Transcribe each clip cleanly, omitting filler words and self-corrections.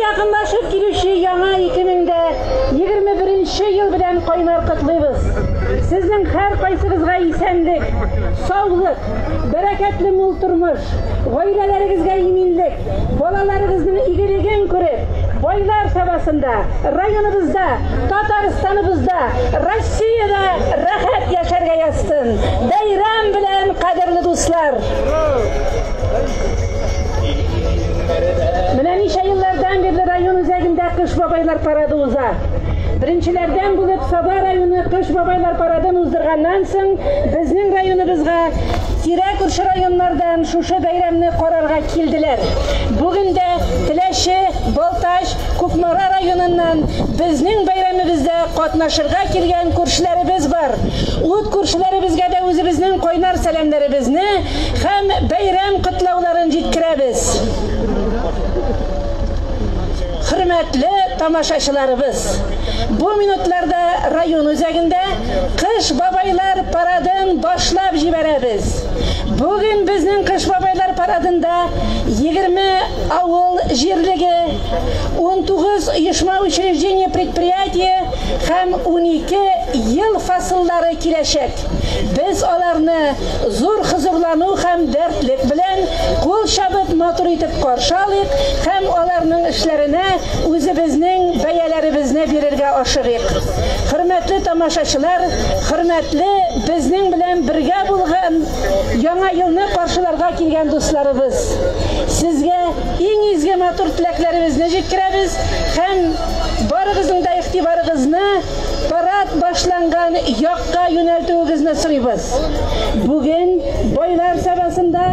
якынлашып килүче яңа 2021 ел белән кайнар котлыйбыз. Сезнең һәркайсыгызга исәнлек, саулык, бәрәкәтле мул тормыш, гаиләләрегезгә иминлек, балаларыгызның игелеген күреп, Байлар Сабасында, районыбызда, Татарстаныбызда, Россиядә рәхәт яшәргә язсын. Бәйрәм белән, кадерле дуслар! Менә ничә еллардан бирле район үзәгендә Кыш бабайлар парады уза. Беренчеләрдән булып Саба районы Кыш бабайлар парадын уздырганнан соң, безнең районыбызга тирә-күрше районнардан шушы бәйрәмне карарга килделәр. Бүген дә Теләче, Балтач, Кукмара районыннан безнең бәйрәмебездә катнашырга килгән күршеләребез бар. Ут күршеләребезгә дә үзебезнең кайнар сәламнәребезне һәм бәйрәм котлауларын җиткерәбез. Хөрмәтле тамашачыларыбыз! Бу минутларда район үзәгендә Кыш бабайлар парадын башлап җибәрәбез. Бүген безнең Кыш бабайлар парадында 20 авыл җирлеге, 19 оешма учреждение предприятие һәм 12 ел фасыллары киләчәк. Без аларны зур хозурлану һәм дәртлек белән кул чабып матур итеп каршы алыйк һәм аларның эшләренә үзебезнең бәяләребезне бирергә ашыгыйк. Хөрмәтле тамашачылар, хөрмәтле безнең белән бергә булган Яңа елны каршыларга килгән дусларыбыз! Сезгә иң изге матур теләкләребезне җиткерәбез һәм барыгызның да игътибарыгызны парад башланган якка юнәлтүегезне сорыйбыз. Бүген Байлар Сабасында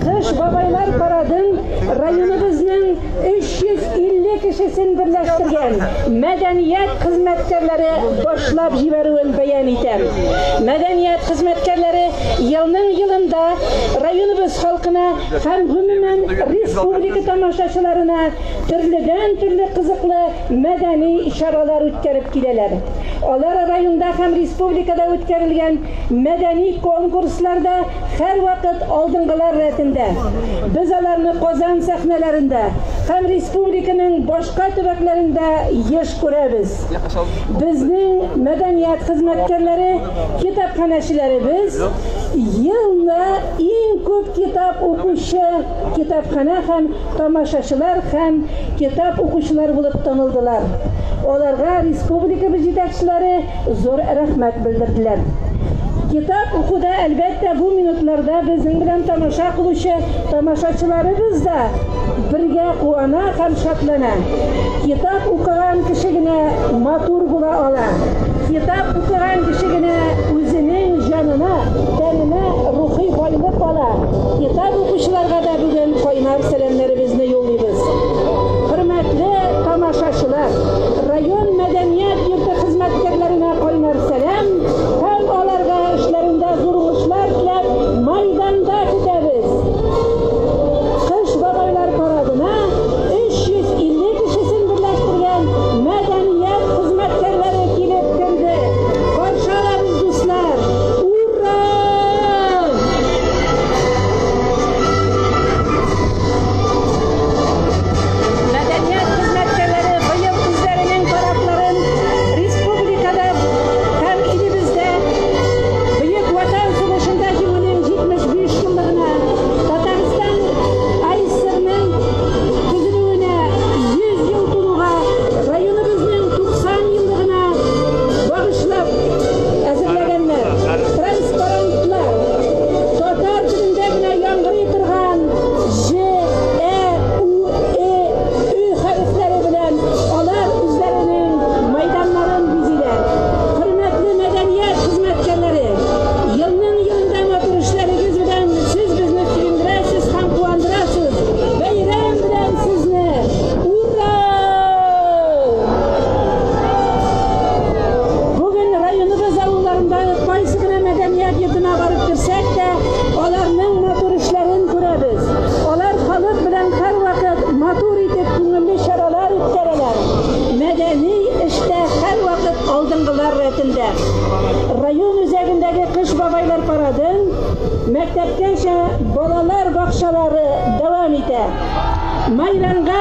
Кыш бабайлар парадын районыбызның 350 кешесен берләштергән мәдәният хезмәткәрләре башлап җибәрүен бәян итәм. Мәдәният хезмәткәрләре елның-елында районыбыз халкына һәм гомумән республика тамашачыларына төрледән-төрле кызыклы мәдәни чаралар үткәреп киләләр. Алар районда һәм республикада үткәрелгән мәдәни конкурсларда һәрвакыт алдынгылар рәтендә. Без аларны Казан сәхнәләрендә һәм республиканың башка төбәкләрендә еш күрәбез. Безнең мәдәният хезмәткәрләре, китапханәчеләребез елны иң күп китап укучы китапханә һәм тамашачылар һәм китап укучылар булып танылдылар. Аларга республикабыз җитәкчеләре зур рәхмәт белдерделәр. Китап укуда, әлбәттә, бу минутларда безнең белән тамаша кылучы тамашачыларыбыз да бергә куана һәм шатлана. Китап укыган кеше генә матур була ала. Китап укыган кеше генә үзенең җанына, тәненә рухи байлык ала. Китап укучыларга да бүген кайнар сәламнәребезне юллыйбыз. Хөрмәтле тамашачылар, район мәдәният йорты хезмәткәрләренә кайнар сәлам һәм аларга эшләрендә зур уңышлар теләп, майданда көтәбез. Кыш бабайлар парадына 350 кешесен берләштергән мәдәният хезмәткәрләре килеп керде. Каршы алабыз, дуслар! Ура! Мәдәният хезмәткәрләре быел үзләренең парадларын республикада һәм илебездә Бөек Ватан сугышында Җиңүнең 75 еллыгына, Татарстан АССРның төзелүенә 100 ел тулуга, районыбызның 90 еллыгына багышлап әзерләгәннәр. Транспарантлар, татар телендә генә яңгырый торган Ж, Ә, У, Э, Ө хәрефләре белән алар үзләренең мәйданнарын бизиләр. Хөрмәтле мәдәният хезмәткәрләре, елның-елында матур эшләрегез белән сез безне сөендерәсез һәм куандырасыз. Бәйрәм белән сезне! Ура! Бүген районыбыз авылларындагы кайсы гына мәдәният йортына барып керсәк тә, аларның матур эшләрен күрәбез. Алар халык белән һәрвакыт матур итеп күңелле чаралар үткәрәләр. Мәдәни эштә һәрвакыт алдынгылар рәтендә. Район үзәгендәге Кыш бабайлар парадын мәктәпкәчә балалар бакчалары дәвам итә. Майданга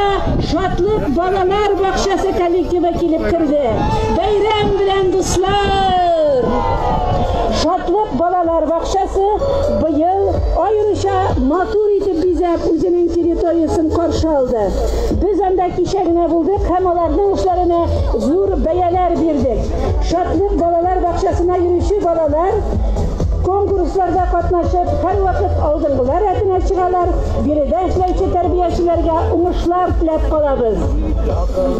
Шатлык балалар бакчасы коллективы килеп керде. Бәйрәм белән, дуслар! Шатлык балалар бакчасы быел аеруча матур итеп бизәп үзенең территориясен каршы алды. Без анда кичә генә булдык һәм аларның эшләренә зур бәяләр бирдек. Шатлык балалар бакчасына йөрүче балалар конкурсларда катнашып, һәрвакыт алдынгылар рәтенә чыгалар. Биредә эшләүче тәрбиячеләргә уңышлар теләп калабыз.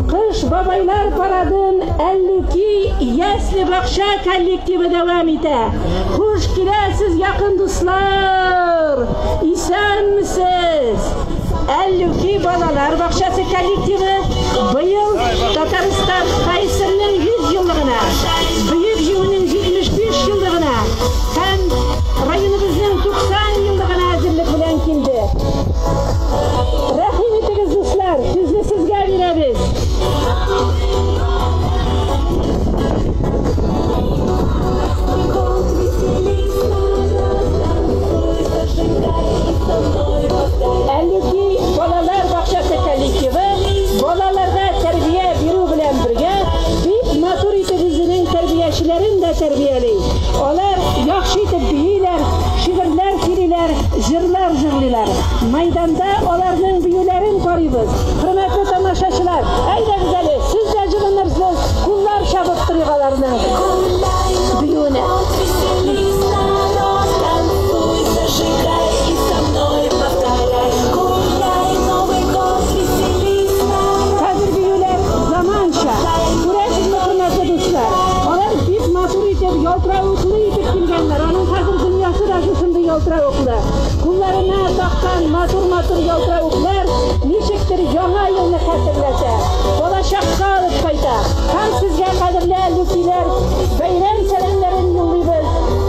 Кыш бабайлар парадын Әллүки ясле бакча коллективы дәвам итә. Хуш киләсез, якын дуслар! Исәнмесез! Әллүки балалар бакчасы коллективы быел Татарстан КСРның 100 еллыгына, Бөек Җиңүнең 75 еллыгына һәм районыбызның 90 еллыгына әзерлек белән килде. Рәхим итегез, дуслар, сүзне сезгә бирәбез. Әллүки балалар бакчасы коллективы балаларга тәрбия бирү белән бергә бик матур итеп үзенең тәрбиячеләрен дә тәрбияли. Алар яхшы итеп бииләр, шигырьләр сөйлиләр, җырлар җырлыйлар. Майданда аларның биюләрен карыйбыз. Хөрмәтле тамашачылар, әйдәгез әле, сез дә җылынырсыз, куллар чабып торыйк аларның биюенә. Веселись, народ, танцуй, зажигай и со мной повторяй. Гуляй, Новый год, веселись, народ. Хәзер биюләр заманча. Күрәсезме, хөрмәтле дуслар? Алар бик матур итеп, ялтыравыклы итеп килгәннәр. Аның хәзер дөньясы да шушындый ялтыравыклы. Кулларына таккан матур-матур ялтыравыклар ничектер яңа елны хәтерләтә. Балачакка алып кайта. Һәм сезгә, кадерле әллүкиләр, бәйрәм сәламнәрен юллыйбыз.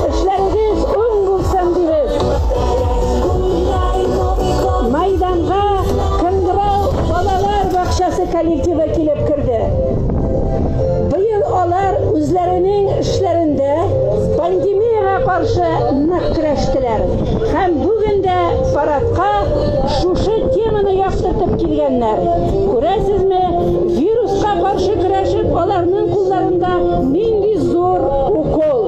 Эшләрегез уң булсын дибез. Гуляй, Новый год. Майданга Кыңгырау балалар бакчасы коллективы килеп керде. Быел алар үзләренең эшләрендә пандемиягә каршы нык көрәштеләр. Һәм бүген дә парадка шушы теманы яктыртып килгәннәр. Күрәсезме, вируска каршы көрәшеп, аларның кулларында нинди зур укол.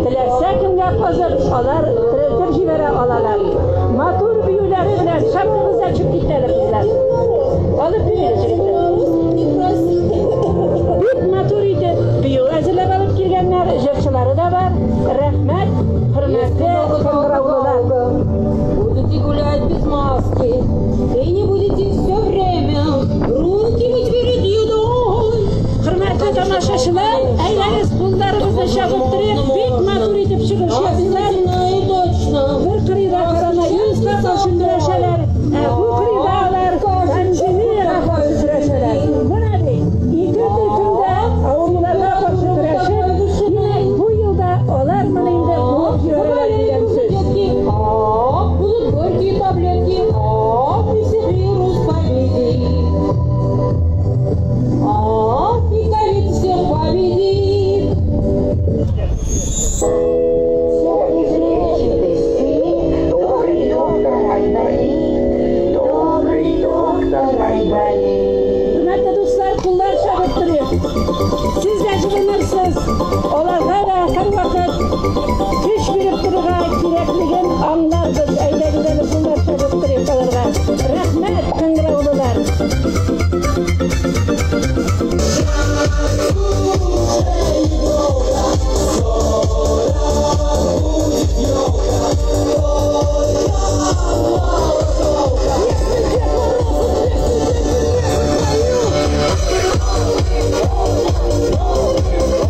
Теләсә кемгә казып, алар терелтеп җибәрә алалар. Матур биюләре белән шапкагыз да чыгып китте әле, кызлар. Алып бирегез, егетләр. Бик матур итеп бию әзерләп алып килгәннәр, җырчылары да бар. Рәхмәт, хөрмәтле кыңгыраулылар. Будете гулять без маски и не будете все время руки мыть перед едой. Хөрмәтле тамашачылар, әйдәгез кулларыбызны чабып торыйк, бик матур итеп чыгыш ясыйлар. Обязательно и точно. Бер кырыйда коронавируска каршы көрәшәләр, ә бу кырыйда алар пандемиягә каршы көрәшәләр. Менә бит, ике төркемдә авыруларга каршы көрәшеп, димәк, бу елда алар моны инде куып җибәрәләр дигән сүз. Детки, а, будут горькие таблетки, а, и всех вирус победит. А, и ковид всех победит. Всех излечит, исцелит добрый доктор Айболит, добрый доктор Айболит. Хөрмәтле дуслар, куллар чабып торыйк. Сез дә җылынырсыз. Аларга да һәрвакыт көч биреп торырга кирәклеген аңларбыз. Әйдәгез әле куллар чабып торыйк аларга. Рәхмәт, кыңгыраулылар.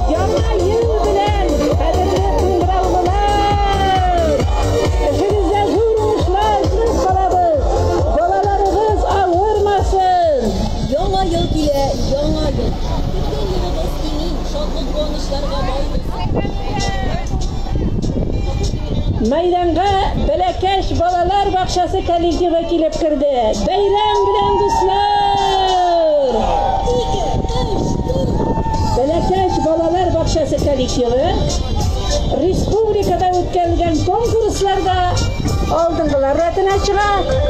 Яңа ел белән, кадерле кыңгыраулылар! Эшегездә зур уңышлар теләп калабыз. Балаларыгыз авырмасын. Яңа ел килә, яңа ел. Көткән елыгыз имин, шатлык куанычларга бай булсын. Майданга Бәләкәч балалар бакчасы коллективы килеп керде. Бәйрәм белән, дуслар! Бәләкәч балалар бакчасы коллективы республикада үткәрелгән конкурсларда алдынгылар рәтенә чыга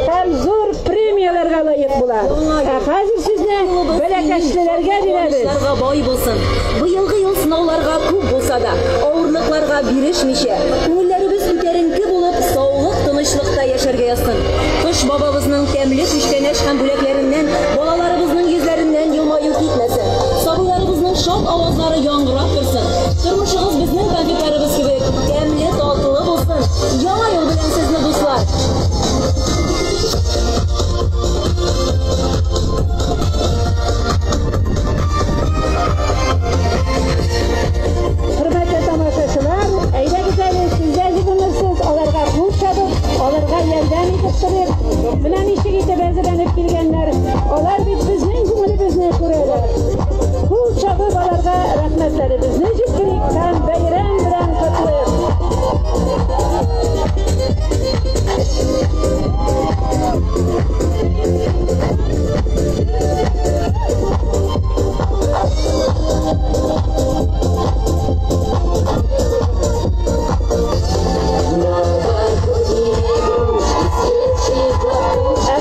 һәм зур премияләргә лаек була. Ә хәзер сүзне бәләкәчлеләргә бирәбез. Уңышларга бай булсын. Быелгы ел сынауларга күп булса да, авырлыкларга бирешмичә, күңелләребез күтәренке булып, саулык, тынычлыкта яшәргә язсын. Кыш бабабызның тәмле күчтәнәч һәм бүләкләреннән балаларыбызның йөзләреннән елмаю китмәсен. Сабыйларыбызның шат авазлары яңгырап торсын. Тормышыгыз безнең конфетларыбыз кебек тәмле, татлы булсын. Яңа ел белән сезне, дуслар! Хөрмәтле тамашачылар, әйдәгез әле сез дә җыенырсыз, аларга кул чабып, аларга ярдәм итеп торыйк. Менә ничек итеп әзерләнеп килгәннәр. Алар бит безнең күңелебезне күрәләр. Кул чабып аларга рәхмәтләребезне җиткерик һәм бәйрәм белән котлыйк.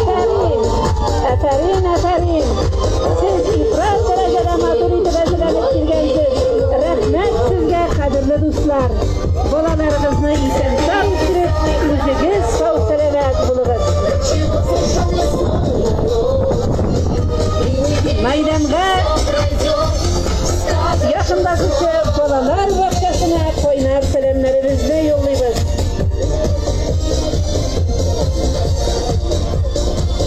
Афәрин, афәрин, афәрин. Сез ифрат дәрәҗәдә матур итеп әзерләнеп килгәнсез. Рәхмәт сезгә, кадерле дуслар. Балаларыгызны исән-сау үстереп, үзегез сау-сәламәт булыгыз. Мәйданга якынлашучы балалар бакчасына кайнар сәламнәребезне юллыйбыз.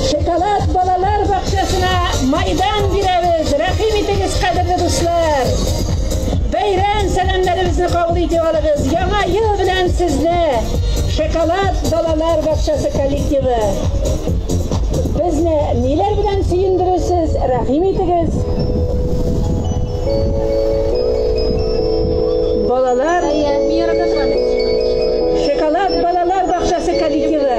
Шоколад балалар бакчасына майдан бирәбез. Рәхим итегез, кадерле дуслар. Бәйрәм сәламнәребезне кабул итеп алыгыз. Яңа ел белән сезне Шоколад балалар бакчасы коллективы. Безне ниләр белән сөендерерсез? Рәхим итегез. Балалар Шоколад балалар бакчасы коллективы.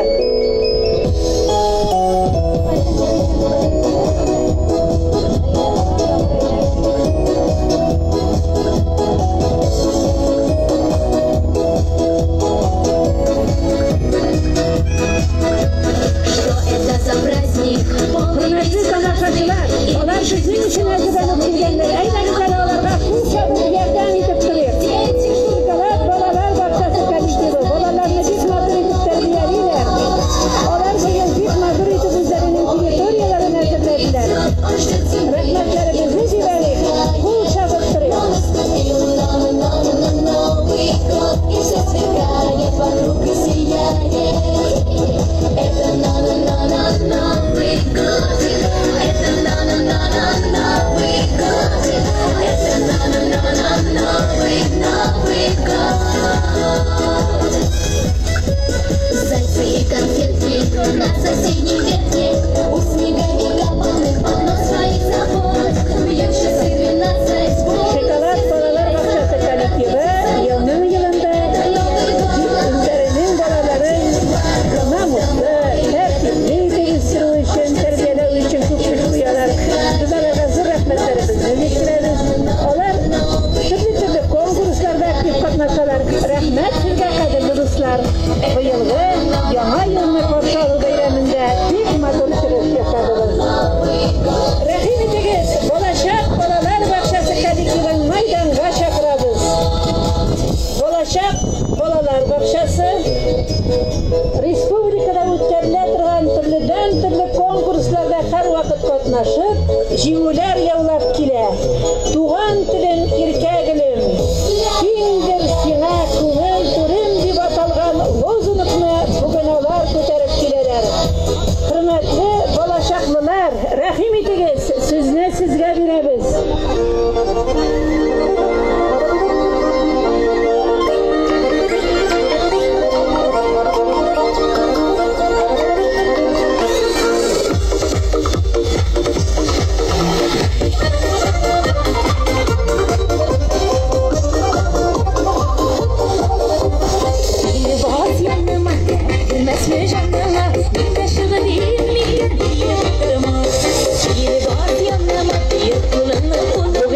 Что это за праздник? Полный Хөрмәтле тамашачылар, алар безнең өчен әзерләнеп килгәннәр. Әйдәгез әле аларга кул чабып ярдәм итеп торыйк. Шоколад балалар бакчасы коллективы балаларны бик матур итеп тәрбиялиләр. Алар быел бик матур итеп үзләренең территорияләрен әзерләделәр. Рәхмәтләребезне җибәрик, кул чабып торыйк. Наступил на-на-на-на Новый год, и все сверкает вокруг и сияет. Это на-на-на-на Новый год, это на-на-на-на Новый год, это на-на-на-на Новый, Новый год. Зайцы и конфетки на соседней ветке, у снеговика полных полно своих забот. Бьют часы 12, Шоколад балалар бакчасы коллективы елның елында үзләренең балаларын намуслы, тәртипле итеп үстерү өчен, тәрбияләү өчен күп көч куялар. Без аларга зур рәхмәтләребезне җиткерәбез. Алар төрле-төрле конкурсларда актив катнашалар. Рәхмәт сезгә, кадерле дуслар. Быелгы Яңа елны каршы алу бәйрәмендә бик матур чыгыш ясадыгыз. Рәхим итегез, Балачак балалар бакчасы коллективын мәйданга чакырабыз. Балачак балалар бакчасы республикада үткәрелә торган төрледән-төрле конкурсларда һәрвакыт катнашып, җиңүләр яулап килә. Туган телем, иркә гөлем, киңдер сиңа күңел түрем дип аталган лозунгны бүген алар күтәреп киләләр. Хөрмәтле балачаклылар, рәхим итегез, сүзне сезгә бирәбез. Килеп яныма, кермәсме җаныма, мин дә шөгылим, мин дә тормыш. Килеп яныма, тиеп кулыңны кулыма.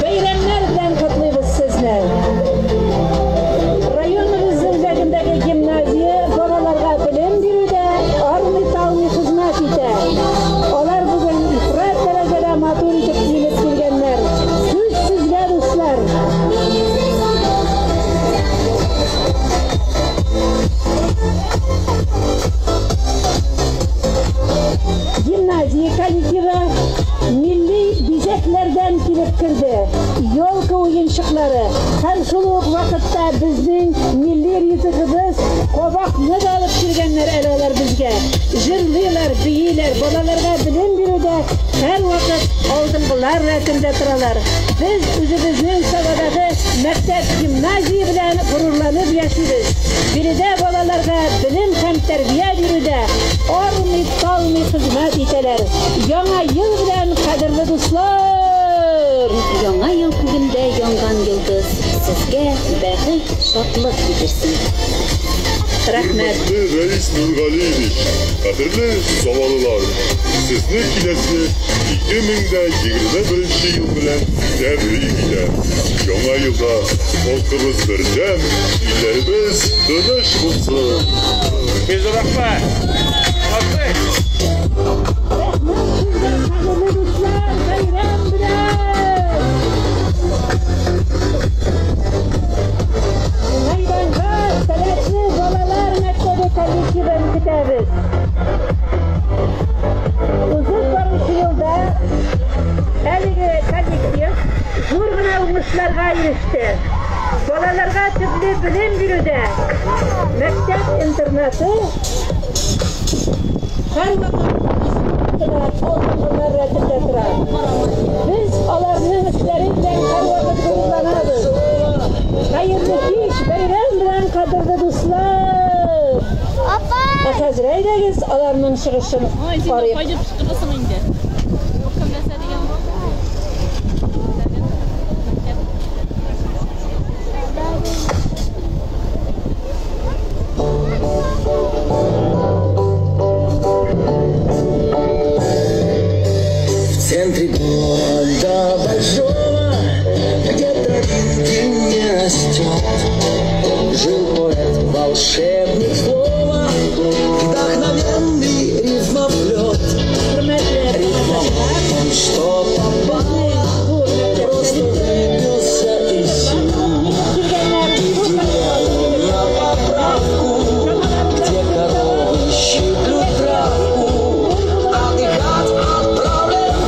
Бәйрәмнәр белән котлыйбыз сезне. Районыбыз үзәгендәге гимназия балаларга белем бирүдә армый-талмый хезмәт итә. Алар бүген ифрат дәрәҗәдә матур итеп киенеп килгәннәр. Сүз сезгә, дуслар. Гимназия коллективы милли бизәкләрдән килеп керде. Елка уенчыклары һәм шул ук вакытта безнең милли ризыгыбыз кабакны да алып килгәннәр әле алар безгә. Җырлыйлар, бииләр, балаларга белем бирүдә һәрвакыт алдынгылар рәтендә торалар. Без үзебезнең Сабадагы мәктәп гимназия белән горурланып яшибез. Биредә балаларга белем һәм тәрбия бирүдә армый-талмый хезмәт итәләр. Яңа ел белән, кадерле дуслар! Яңа ел күгендә янган йолдыз сезгә бәхет, шатлык китерсен. Рәхмәт. Хөрмәтле Рәис Нургалиевич, кадерле сабалылар, сезне киләсе 2021 ел белән тәбрик итәм. Яңа елда халкыбыз бердәм, илләребез тыныч булсын. Рәхмәт. Молодцы. Рәхмәт сезгә, кадерле дуслар, бәйрәм белән! Мәйданга сәләтле балалар мәктәбе коллективын көтәбез. Узып баручы елда әлеге коллектив зур гына уңышларга иреште. Балаларга төпле белем бирүдә мәктәп интернаты һәрвакыт республикада алдынгылар рәтендә тора. Без аларның эшләре белән һәрвакыт горурланабыз. Хәерле кич, бәйрәм белән, кадерле дуслар! Ә хәзер әйдәгез аларның чыгышын карыйк. Кайдып чыктырасың инде. Кем нәрсә дигән бу? В центре города большого, где травинки не растет, жил поэт, волшебник слова, вдохновенный рифмоплет. Хөрмәтле Рифмовал он, что попало, просто выбился из сил. килгәннәр. И в деревню на поправку, где коровы щиплют травку, отдыхать отправлен в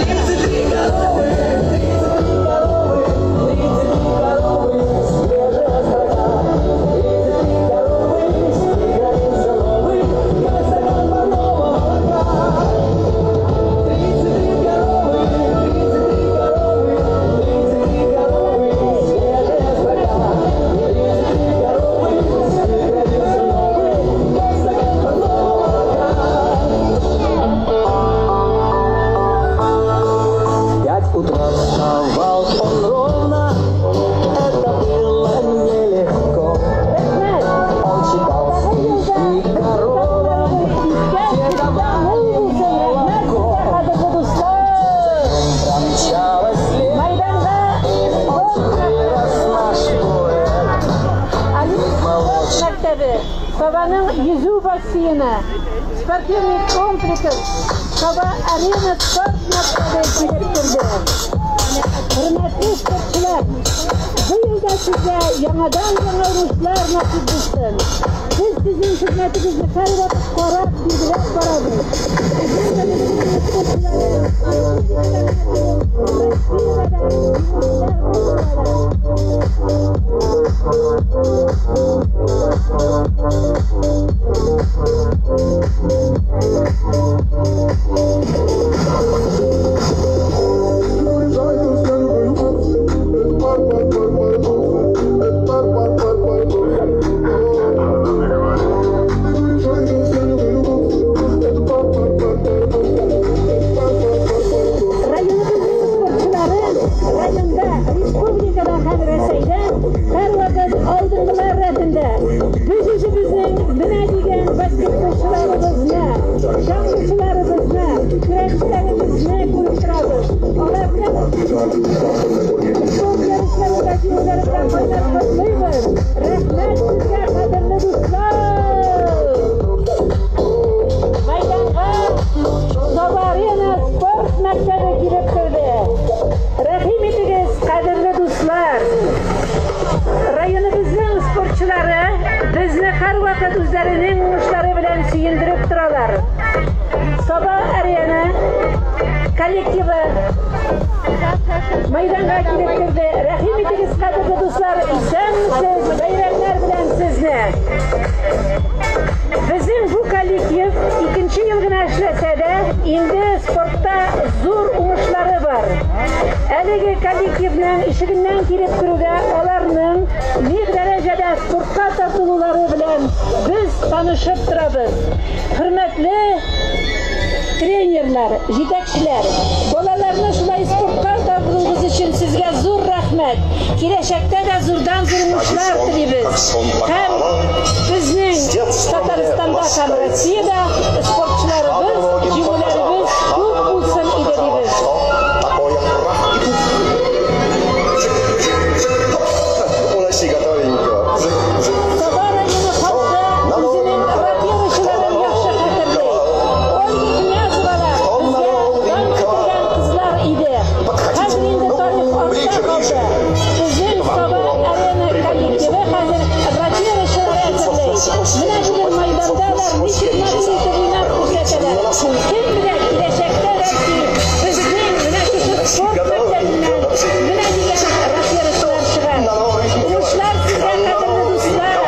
33 коровы, 33 коровы, 33 коровы, свежая строка. 33 коровы, стих родился новый, как стакан парного молока. 33 коровы, 33 коровы, 33 коровы, свежая строка. 33 коровы, стих родился новый, как стакан парного молока. В 5 утра вставал он ровно, это было нелегко. Рәхмәт. Он читал Алдагы елда стихи коровам, искән те мул давали булсын. Рәхмәт молоко. сезгә, кадерле дуслар! Промчалась лето, Мәйданга он вырос наш поэт. Олимп спорт мәктәбе, Сабаның йөзү бассейны, спортивный комплекс, Саба арена спорт мәктәбе килеп керде. Хөрмәтле спортчылар, бу елда сезгә яңадан яңа уңышлар насыйп булсын. Без сезнең хезмәтегезне һәрвакыт карап, билгеләп барабыз. Безнең коллективның спортчылары Россиядә җиңүчеләр булып алар. Thank you. балаларыбызны күреп торабыз. Аларның спорт ярышларында җиңүләре белән кайнар котлыйбыз. Рәхмәт сезгә, кадерле дуслар! Мәйданга Саба Арена спорт мәктәбе килеп керде. Рәхим итегез, кадерле дуслар! Районыбызның спортчылары безне һәрвакыт үзләренең уңышлары белән сөендереп торалар. Саба Арена коллективы мәйданга килеп керде. Рәхим итегез, кадерле дуслар, исәнмесез, бәйрәмнәр белән сезне. Безнең бу коллектив икенче ел гына эшләсә дә, инде спортта зур уңышлары бар. Әлеге коллективның ишегеннән килеп керүгә аларның ни дәрәҗәдә спортка тартылулары белән без танышып торабыз. Хөрмәтле тренерлар, җитәкчеләр, балаларны шулай спортка тартуыгыз өчен сезгә зур рәхмәт. Киләчәктә дә зурдан зур уңышлар телибез. Һәм безнең Татарстанда һәм Россиядә спортчыларыбыз, җиңүләребез күп булсын иде дибез. Такое прах и пух. Жик, жик, жик, хоп. Уноси готовенького. Жик, жик. Саба районы халкы үзенең рапирачыларын яхшы хәтерли. Ольга Князевалар безгә дан китергән кызлар иде. Хәзер инде тарих артта калды. Безнең Саба Арена коллективы хәзер рапирачылар әзерли. Менә бүген мәйданда алар ничек матур итеп уйнап күрсәтәләр. Кем белә, киләчәктә бәлки безнең менә шушы спорт мәктәбеннән менә дигән рапирачылар чыгар. Уңышлар сезгә, кадерле дуслар!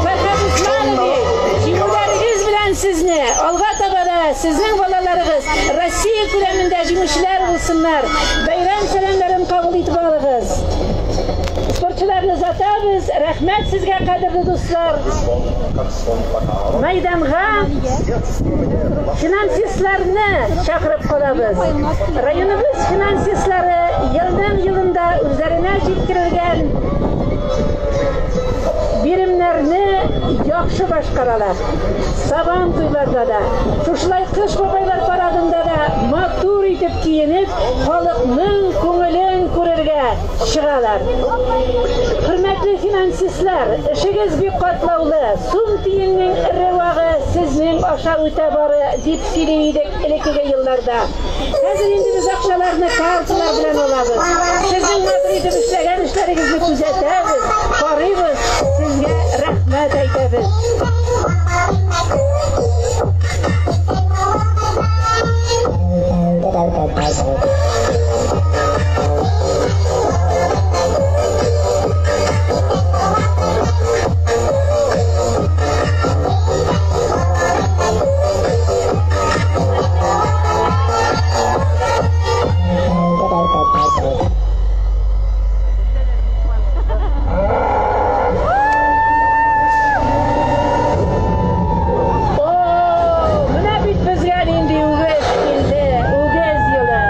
Фәрхәт Усманович, җиңүләрегез белән сезне, алга таба да сезнең балаларыгыз Россия күләмендә җиңүчеләр булсыннар. Бәйрәм сәламнәрен кабул итеп алыгыз. Спортчыларны озатабыз. Рәхмәт сезгә, кадерле дуслар. Как сон покалывал. Мәйданга финансистларны чакырып калабыз. Районыбыз финансистлары елның елында үзләренә җиткерелгән биремнәрне яхшы башкаралар. Сабан туйларда да, шушылай Кыш бабайлар парадында да матур итеп киенеп, халыкның күңелен күрергә чыгалар. Хөрмәтле финансистлар, эшегез бик катлаулы. Сум тиеннең эре вагы сезнең аша үтә бары дип сөйли идек элеккеге елларда. Хәзер инде без акчаларны карталар белән алабыз. Сезнең матур итеп эшләгән эшләрегезне күзәтәбез, карыйбыз, сезгә рәхмәт әйтәбез. О, менә бит безгә нинди үгез килде, үгез елы.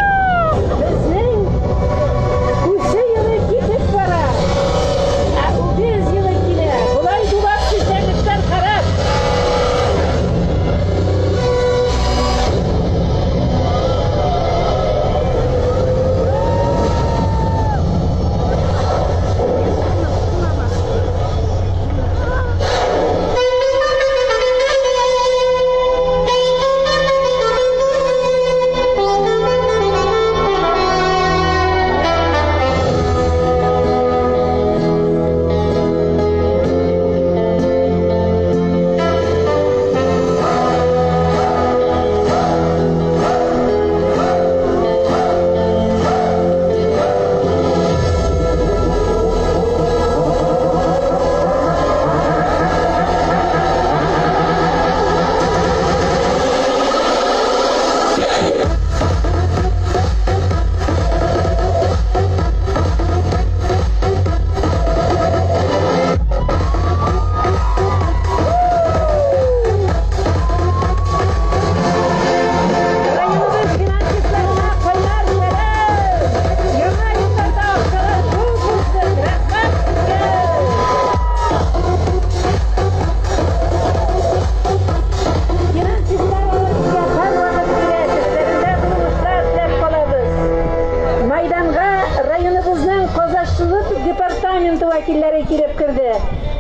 вәкилләре килеп керде.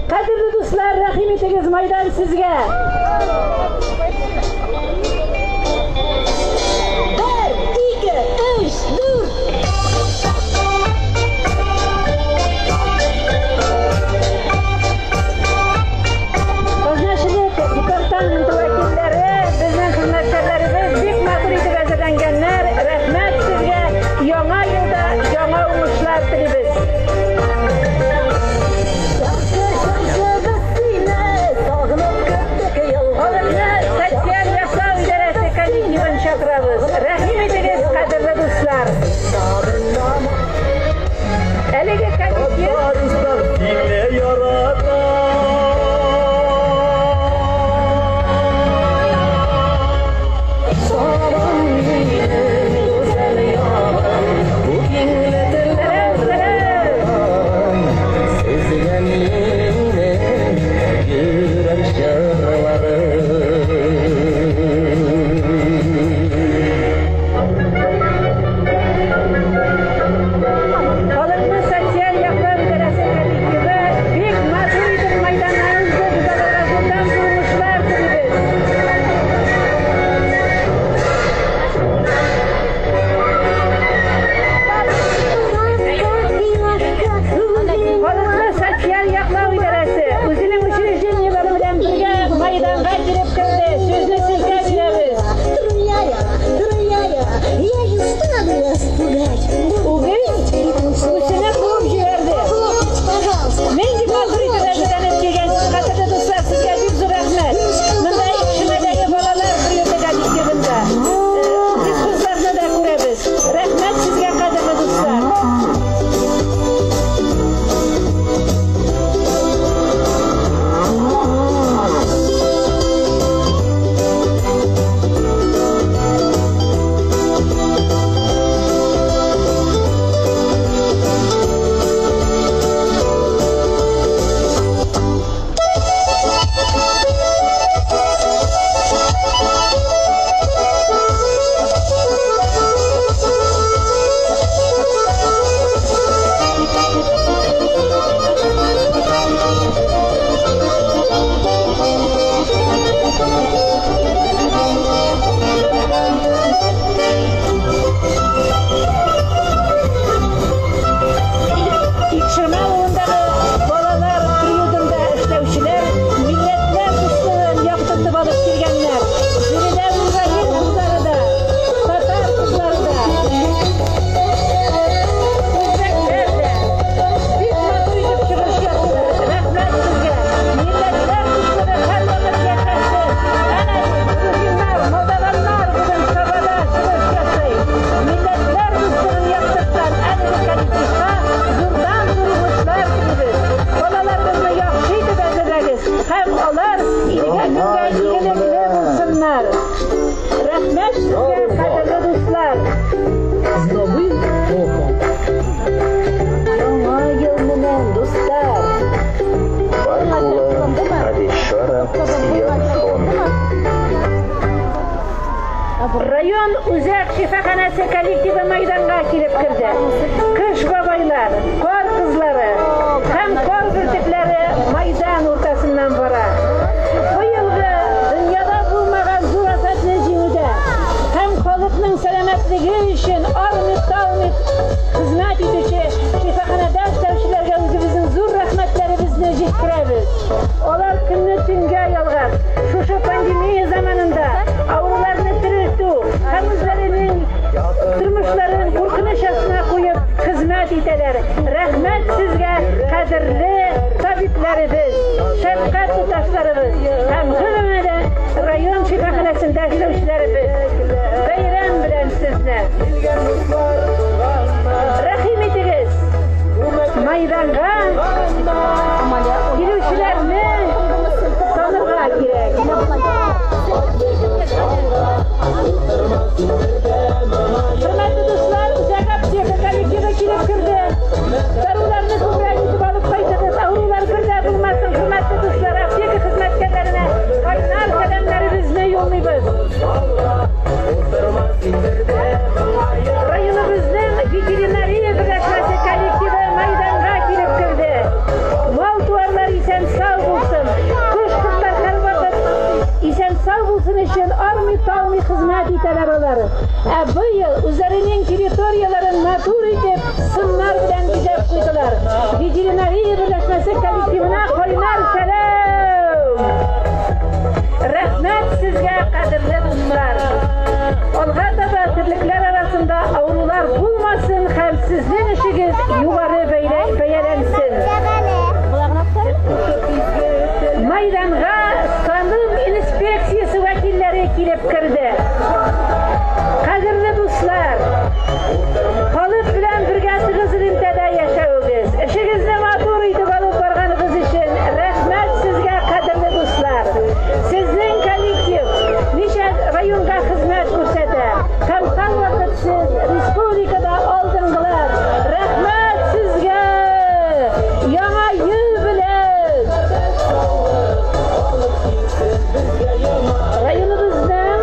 Кадерле дуслар, рәхим итегез, майдан сезгә. Бер, ике, өч, дүрт. Казначылык департаменты вәкилләре, безнең хезмәткәрләребез бик матур итеп әзерләнгәннәр. Рәхмәт сезгә. Яңа елда яңа уңышлар телибез. Халыкны социаль яклау идарәсе коллективын чакырабыз. Рәхим итегез, кадерле дуслар. Әлеге коллектив Сине ярата. Сабам минем гүзәл ягым, бу Сәлам, сәлам. Сезгә минем йөрәк җырларым. Халыкны социаль яклау идарәсе коллективы бик матур итеп майданнан узды. Без аларга зурдан зур уңышлар телибез. Халыкны социаль яклау идарәсе үзенең учреждениеләре белән бергә майданга килеп керде. Сүзне сезгә бирәбез. Труляя, я не стану вас пугать. Үгез күсене куып җибәрде. Пожалуйста. Нинди матур итеп әзерләнеп килгәнсез, кадерле дуслар, сезгә бик зур рәхмәт. Монда Икшермәдәге балалар приюты коллективында. Без кызларны да күрәбез. Рәхмәт сезгә, кадерле дуслар. Икшермә авылындагы балалар приютында эшләүчеләр милләтләр дуслыгын яктыртып алып килгәннәр. Биредә мөгаен кызлары да, татар кызлары да, үзбәкләр дә бик матур итеп чыгыш ясыйлар. Рәхмәт сезгә. Милләтләр дуслыгы һәрвакыт яшәсен. Әнә грузиннар, молдаваннар бүген Сабада чыгыш ясый. Милләтләр дуслыгын яктырткан әлеге коллективка зурдан зур уңышлар телибез. Балаларыбызны яхшы итеп әзерләгез һәм алар илгә көнгә игелекле булсыннар. Рәхмәт сезгә, кадерле дуслар. С Новым годом! Яңа ел менән, дуслар! Баркула Алишара Сиянхон. Район үзәк шифаханәсе коллективы майданга килеп керде. Кыш бабайлар, кар кызлары һәм кар бөртекләре майдан уртасыннан бара. Быелгы дөньяда булмаган зур афәтне җиңүдә һәм халыкның сәламәтлеге өчен армый-талмый хезмәт итүче шифаханәдә эшләүчеләргә үзебезнең зур рәхмәтләребезне җиткерәбез. Алар көнне төнгә ялгап, шушы пандемия заманында авыруларны терелтү һәм үзләренең тормышларын куркыныч астына куеп хезмәт итәләр. Рәхмәт сезгә, кадерле табибләребез, шәфкать туташларыбыз һәм гомумән район шифаханәсендә эшләүчеләребез. Бәйрәм белән сезне. Рәхим итегез. Майданга килүчеләрне танырга кирәк. Хөрмәтле дуслар, үзәк аптека коллективы килеп керде. Даруларны күбрәк итеп алып кайтыгыз, авырулар бер дә булмасын. Хөрмәтле дуслар, аптека хезмәткәрләренә кайнар сәламнәребезне юллыйбыз. Районыбызның ветеринария берләшмәсе коллективы майданга килеп керде. Армый-талмый хезмәт итәләр алар. Ә быел үзләренең территорияләрен матур итеп, сыннар белән бизәп куйдылар. Ветеринария берләшмәсе коллективына кайнар сәлам! Рәхмәт сезгә, кадерле дуслар! Алга таба терлекләр арасында авырулар булмасын һәм сезнең эшегез югары бәяләнсен. Майданга салым инспекциясе вәкилләре килеп керде. Кадерле дуслар, халык белән бергә тыгыз элемтәдә яшәвегез, эшегезне матур итеп алып барганыгыз өчен рәхмәт сезгә, кадерле дуслар. Сезнең коллектив ничә районга хезмәт күрсәтә һәм һәрвакыт сез республикада алдынгылар. Рәхмәт сезгә! Яңа ел белән! Районыбызның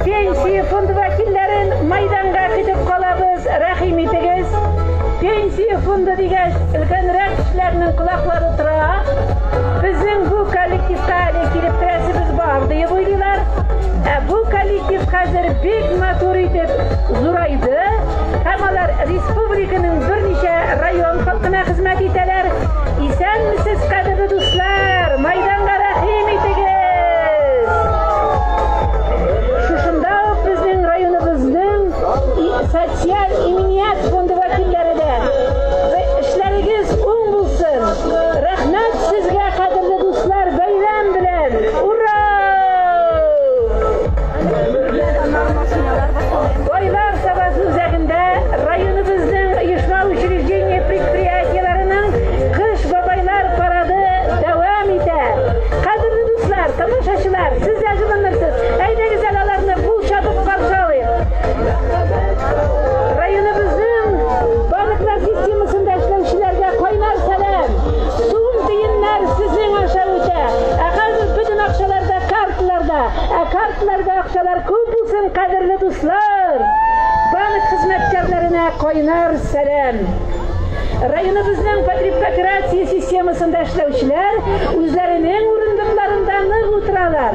Пенсия фонды вәкилләрен майданга көтеп калабыз, рәхим итегез. Пенсия фонды дигәч, өлкәнрәк кешеләрнең колаклары тора. Безнең бу коллективка әле килеп керәсебез бар диеп уйлыйлар. Ә бу коллектив хәзер бик матур итеп зурайды һәм алар республиканың берничә район халкына хезмәт итәләр. Исәнмесез, кадерле дуслар, майданга рәхим итегез. Шушында ук безнең районыбызның социаль иминият фонды вәкилләре дә. Эшләрегез уң булсын. Рәхмәт сезгә, кадерле дуслар, бәйрәм белән. Ура! Байлар Сабасы үзәгендә районыбызның оешма учреждение предприятиеләренең Кыш бабайлар парады дәвам итә. Кадерле дуслар, тамашачылар, сез дә җылынырсыз. Әйдәгез әле аларны кул чабып каршы алыйк. Районыбызның банклар системасында эшләүчеләргә кайнар сәлам. Сум тиеннәр сезнең аша үтә. Ә хәзер бөтен акчалар да карталарда. Ә карталарда акчалар күп булсын, кадерле дуслар. Банк хезмәткәрләренә кайнар сәлам. Районыбызның потребкооперация системасында эшләүчеләр үзләренең урындыкларында нык утыралар.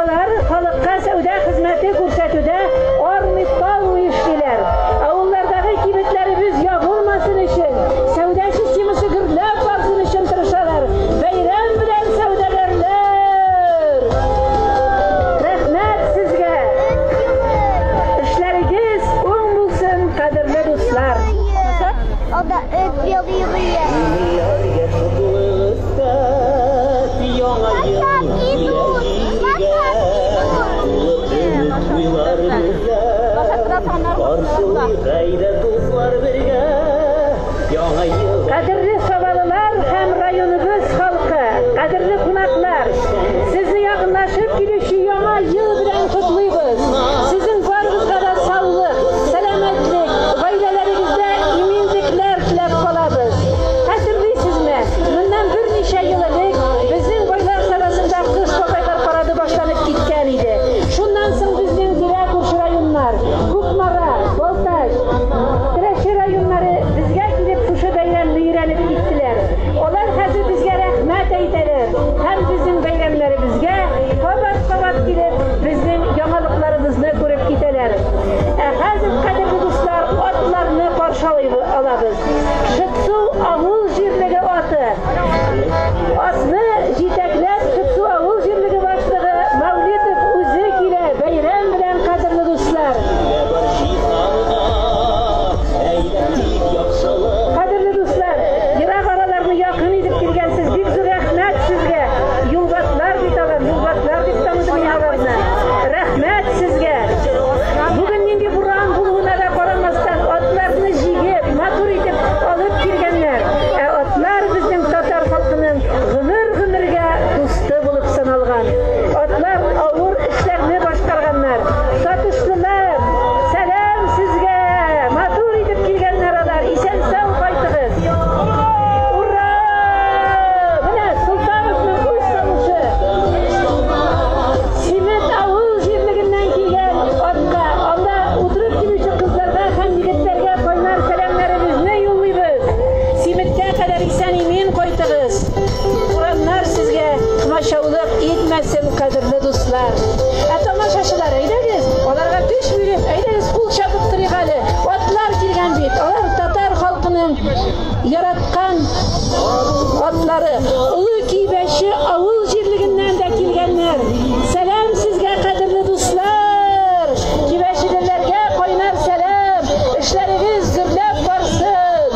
Алар халыкка сәүдә хезмәте күрсәтүдә армый-талмый эшлиләр. Авыллардагы кибетләребез ябылмасын өчен, сәүдә системасы гөрләп барсын өчен тырышалар. Бәйрәм белән, сәүдәгәрләр! Рәхмәт сезгә! Эшләрегез уң булсын, кадерле дуслар! Алда эт белый. Күңелләргә шатлык өстәп, Яңа ел килә җиргә. Тулы өмет уйлар бездә, Каршылыйк әйдә, дуслар, бергә. Яңа ел Кадерле сабалылар һәм районыбыз халкы, кадерле кунаклар, сезне якынлашып килүче яңа ел белән котлыйбыз. Сезнең барыгызга да саулык, сәламәтлек, гаиләләрегездә иминлекләр теләп калабыз. Хәтерлисезме, моннан берничә ел элек безнең Байлар Сабасында Кыш бабайлар парады башланып киткән иде. Шуннан соң безнең тирә күрше районнар, Кукмара, Балтач, Теләче районнары атлары. Олы Кибәче авыл җирлегеннән дә килгәннәр. Сәлам сезгә, кадерле дуслар! Кибәчелеләргә кайнар сәлам! Эшләрегез гөрләп барсын!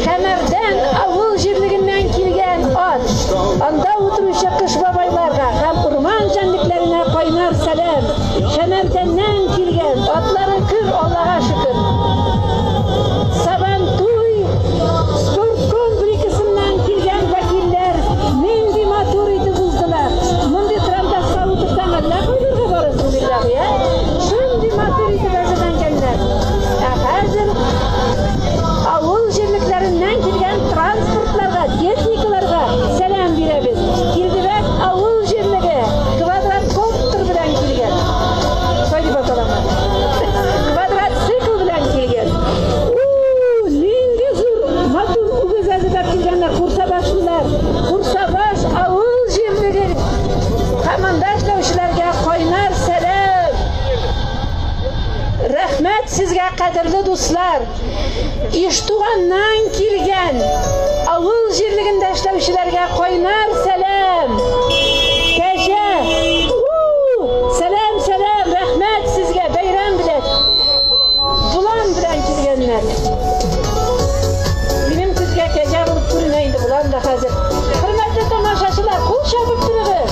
Шәмәрдән авыл җирлегеннән килгән ат. Анда утыручы кыш бабайларга һәм урман җәнлекләренә кайнар сәлам. Шәмәрдәннән килгән атлары көр, Аллага шөкер. Сабантуй спорт комплексыннан килгән вәкилләр нинди матур итеп уздылар. Мондый трантаска утырсаң, әллә кайларга барасың, билләһи, ә? Шундый матур итеп әзерләнгәннәр. Ә хәзер авыл җирлекләреннән килгән транспортларга, техникаларга сәлам бирәбез. Килдебәк авыл җирлеге квадрокоптер белән килгән. Шулай дип аталамы? Квадроцикл белән килгән. У, нинди зур матур үгез әзерләп килгәннәр Курсабашлылар. Курсабаш авыл җирлеге һәм анда эшләүчеләргә кайнар сәлам. Рәхмәт сезгә, кадерле дуслар. Иштуганнан килгән авыл җирлегендә эшләүчеләргә кайнар сәлам. Кәҗә. У, сәлам, сәлам, рәхмәт сезгә, бәйрәм белән. Болан белән килгәннәр. Минем күзгә кәҗә булып күренә инде болан да хәзер. Хөрмәтле тамашачылар, кул чабып торыгыз.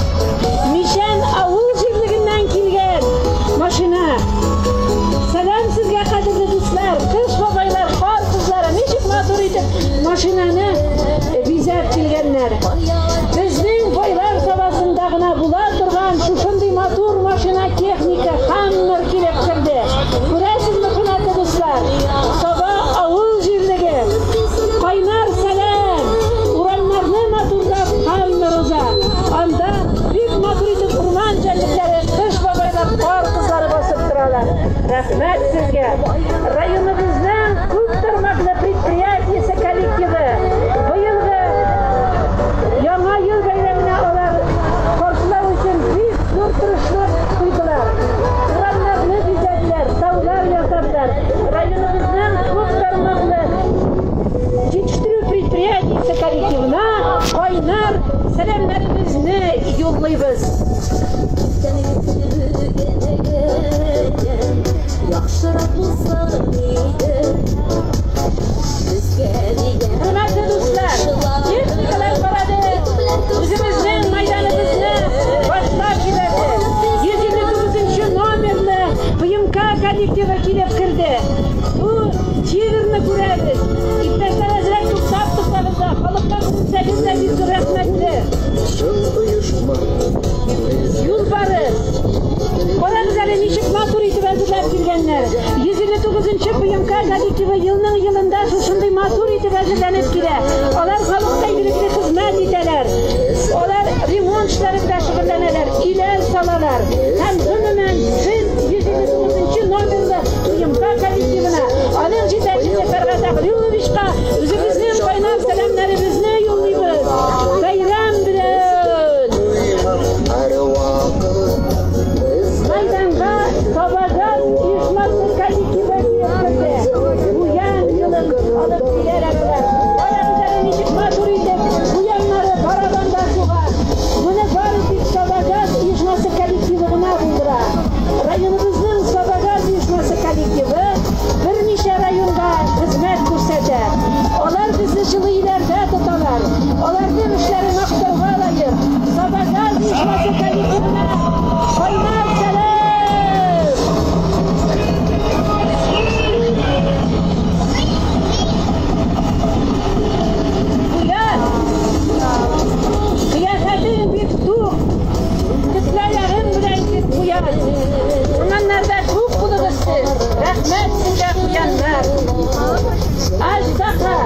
Мишән авыл җирлегеннән килгән машина. Сәлам сезгә, кадерле дуслар, кыш бабайлар, кар кызлары, ничек матур итеп машинаны бизәп килгәннәр. Безнең Байлар Сабасында гына була торган шушындый матур машина техника Хаммер килеп керде. Күрәсезме, хөрмәтле дуслар? Саба авыл җирлеге. Кайнар сәлам. Урамнарны матурлап Хаммер уза. Анда бик матур итеп урман җәнлекләре, кыш бабайлар, кар кызлары басып торалар. Рәхмәт сезгә. Районыбызның күп тармаклы предприятиесе коллективы быелгы Яңа ел бәйрәменә алар каршылау өчен бик зур тырышлык куйдылар. Урамнарны бизәделәр, таулар ясадылар. Районыбызның күп тармаклы җитештерү предприятиесе коллективына кайнар сәламнәребезне юллыйбыз. Яхшырак булса иде безгә дигән Хөрмәтле дуслар, техникалар парады үзебезнең мәйданыбызны башлап җибәрде. 159 номерлы ПМК коллективы килеп керде. Бу тигрны күрәбез. Иптәшләр, әзрәк туктап торсагыз да, халыкка күрсәгез дә бик зур рәхмәтле. Юлбарыс. Карагыз әле, ничек матур итеп әзерләп килгәннәр. 159 ПМК коллективы елның елында шушындый матур итеп әзерләнеп килә. Алар халыкка игелекле хезмәт итәләр. Алар ремонт эшләре белән шөгыльләнәләр, өйләр салалар. Һәм гомумән без 159 номерлы ПМК коллективына, аның җитәкчесе Фәргать Әгълүловичка үзебезнең кайнар сәламнәребезне юллыйбыз. Бәйрәм белән! Мәйданга Сабагаз оешмасы коллективы килеп керде. Куян елын алып киләләр алар. Карагыз әле, ничек матур итеп куяннары барабанда суга. Моны бары тик Сабагаз оешмасы коллективы гына булдыра. Районыбызның Сабагаз оешмасы коллективы берничә районга хезмәт күрсәтә. Алар безне җылы өйләрдә тоталар. Аларның эшләре мактауга лаек. Сабагаз оешмасы коллективына кайнар сәлам! Куян! Кыяфәтең бик тук. Төсләрең белән бик куян. Урманнарда күп булыгыз сез. Рәхмәт сезгә, куяннар. Аждаһа.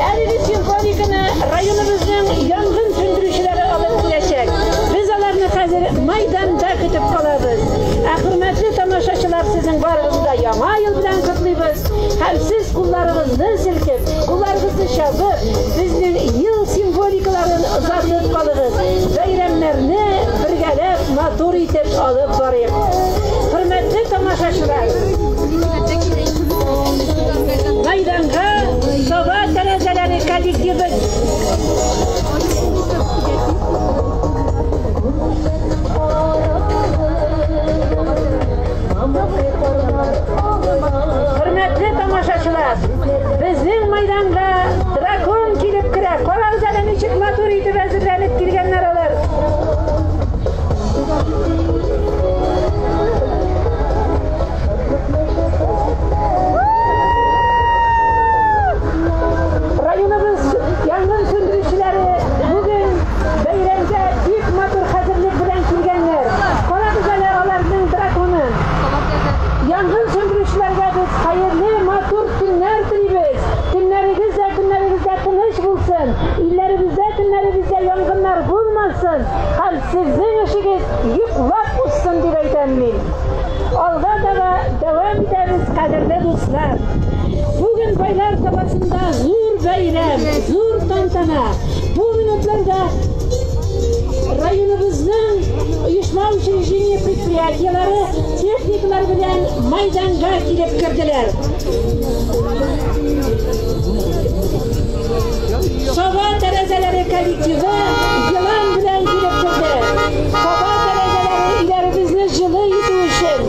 Әлеге симфониканы районыбызның янгын сүндерүчеләре алып киләчәк. Без аларны хәзер мәйданда көтеп калабыз. Ә хөрмәтле тамашачылар, сезнең барыгызны да Яңа ел белән котлыйбыз. Һәм сез кулларыгызны селкеп, кулларыгызны чабып, безнең ел символикаларын озатып калыгыз. Бәйрәмнәрне бергәләп матур итеп алып барыйк. Хөрмәтле тамашачылар, мәйданга Саба коллективы. Хөрмәтле тамашачылар, безнең мәйданга дракон килеп керә. Карагыз әле, ничек матур итеп әзерләнеп килгәннәр алар. Районыбыз янгын сүндерүчеләре бүген бәйрәмгә бик матур хәзерлек белән килгәннәр. Карагыз әле аларның драконын. Янгын сүндерүчеләргә без хәерле, матур көннәр телибез. Көннәрегез дә, көннәрегездә тыныч булсын. Илләребездә, төннәребездә янгыннар булмасын. Һәм сезнең эшегез йоклап узсын дип әйтәм мин. Алга таба дәвам итәбез, кадерле дуслар. Бүген Байлар Сабасында зур бәйрәм, зур тантана. Бу минутларда районыбызның оешма учреждение предприятиеләре техникалар белән мәйданга килеп керделәр. Саба тәрәзәләре коллективы елан белән килеп керде. Саба тәрәзәләре өйләребезне җылы итү өчен,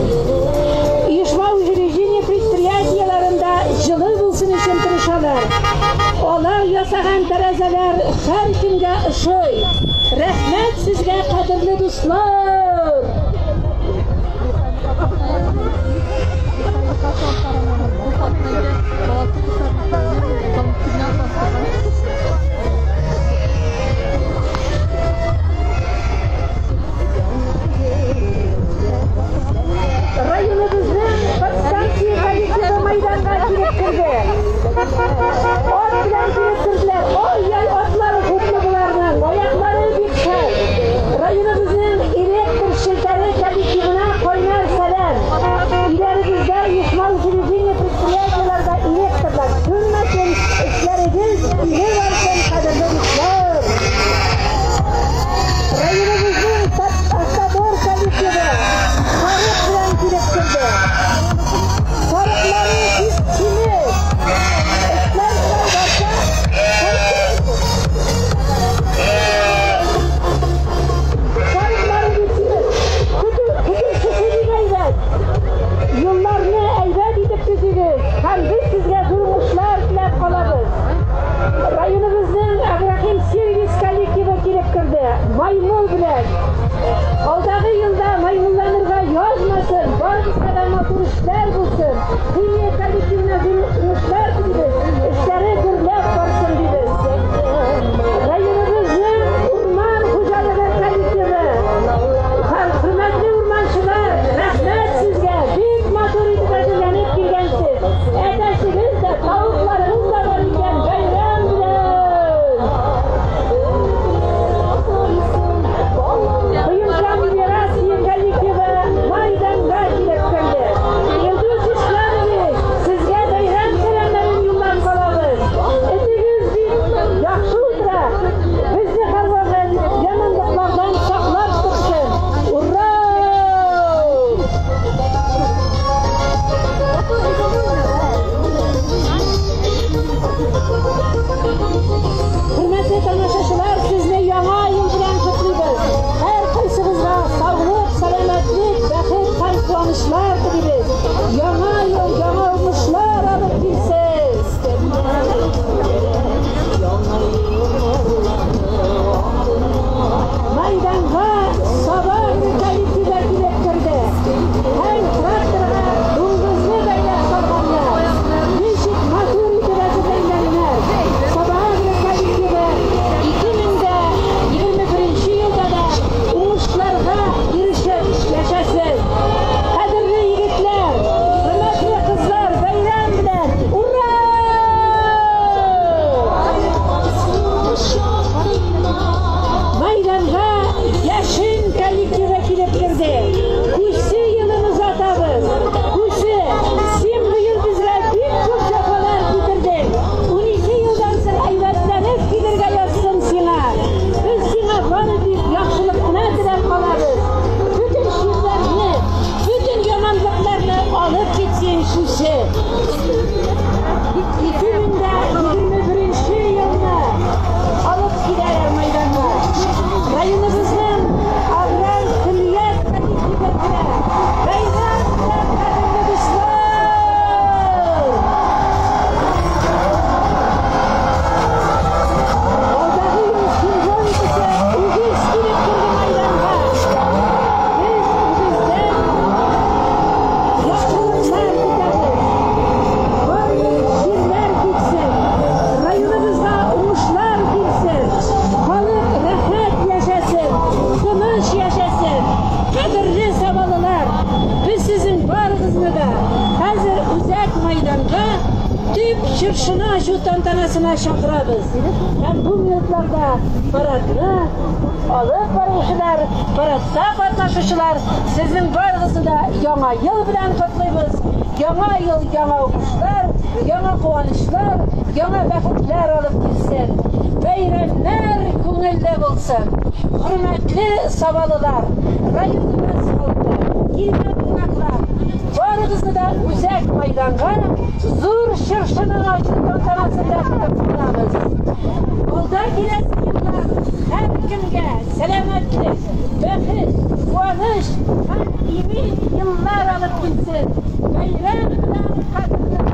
оешма учреждение предприятиеләрендә җылы булсын өчен тырышалар. Алар ясаган тәрәзәләр һәркемгә ошый. Рәхмәт сезгә, кадерле дуслар! Районыбызның подстанция коллективы мәйданга килеп керде. Ат белән килеп керделәр. Ай-яй, атлары күпме боларның, аяклары бик шәп. Районыбызның электр челтәре коллективына кайнар сәлам. Өйләрегездә, оешма учреждение предприятиеләрдә электрлар сүнмәсен, эшләрегез иге барсын, кадерле дуслар. Районыбызның Автодор коллективы сарык белән килеп керде. Сарыклары бик симез. Эшләр белән барса, сарыклары бик симез. Көтүчесе бик әйбәт. Юлларны әйбәт итеп төзегез һәм без сезгә зур уңышлар теләп калабыз. Районыбызның Агрохим сервис коллективы килеп керде. Маймыл белән. Алдагы елда маймылланырга язмасын, барыбызга да матур эшләр булсын. Химия коллективына зур уңышлар телибез. Эшләре гөрләп барсын дибез. Районыбызның урман хуҗалыгы коллективы. Һәм хөрмәтле урманчылар, рәхмәт сезгә. Бик матур итеп әзерләнеп килгәнсез. Әтәчегез дә, тавыкларыгыз да бар икән, бәйрәм белән. Быелга мелиорация коллективы мәйданга килеп керде. Илдус Исламович, сезгә бәйрәм сәламнәрен юллап калабыз. Этегез бик яхшы утыра. Безне һәрвакыт яманлыклардан саклап торсын. Ура! Хөрмәтле тамашачылар, сезне яңа ел белән котлыйбыз. Һәр кайсыгызга саулык, сәламәтлек, бәхет һәм куанычлар телибез. Яңа ел яңа уңышлар алып килсен. Мәйданга Саба коллективы килеп керде. Һәм тракторга дуңгызны бәйләп салганнар. Ничек матур итеп әзерләнгәннәр. Саба коллективы 2021 елда да уңышларга ирешеп яшәсен. Кадерле да хәзер үзәк мәйданга төп чыршыны ачу тантанасына чакырабыз. Һәм бу минутларда парадны алып баручылар, парадта катнашучылар, сезнең барыгызны да Яңа ел белән котлыйбыз. Яңа ел яңа уңышлар, яңа куанычлар, яңа бәхетләр алып килсен. Бәйрәмнәр күңелле булсын. Хөрмәтле сабалылар, районыбыз халкы, килгән кунаклар, барыгызны да үзәк майданга зур чыршының ачу тантанасында көтеп калабыз. Алда киләсе еллар һәркемгә сәламәтлек, бәхет, куаныч һәм имин еллар алып килсен. Бәйрәм белән, кадерле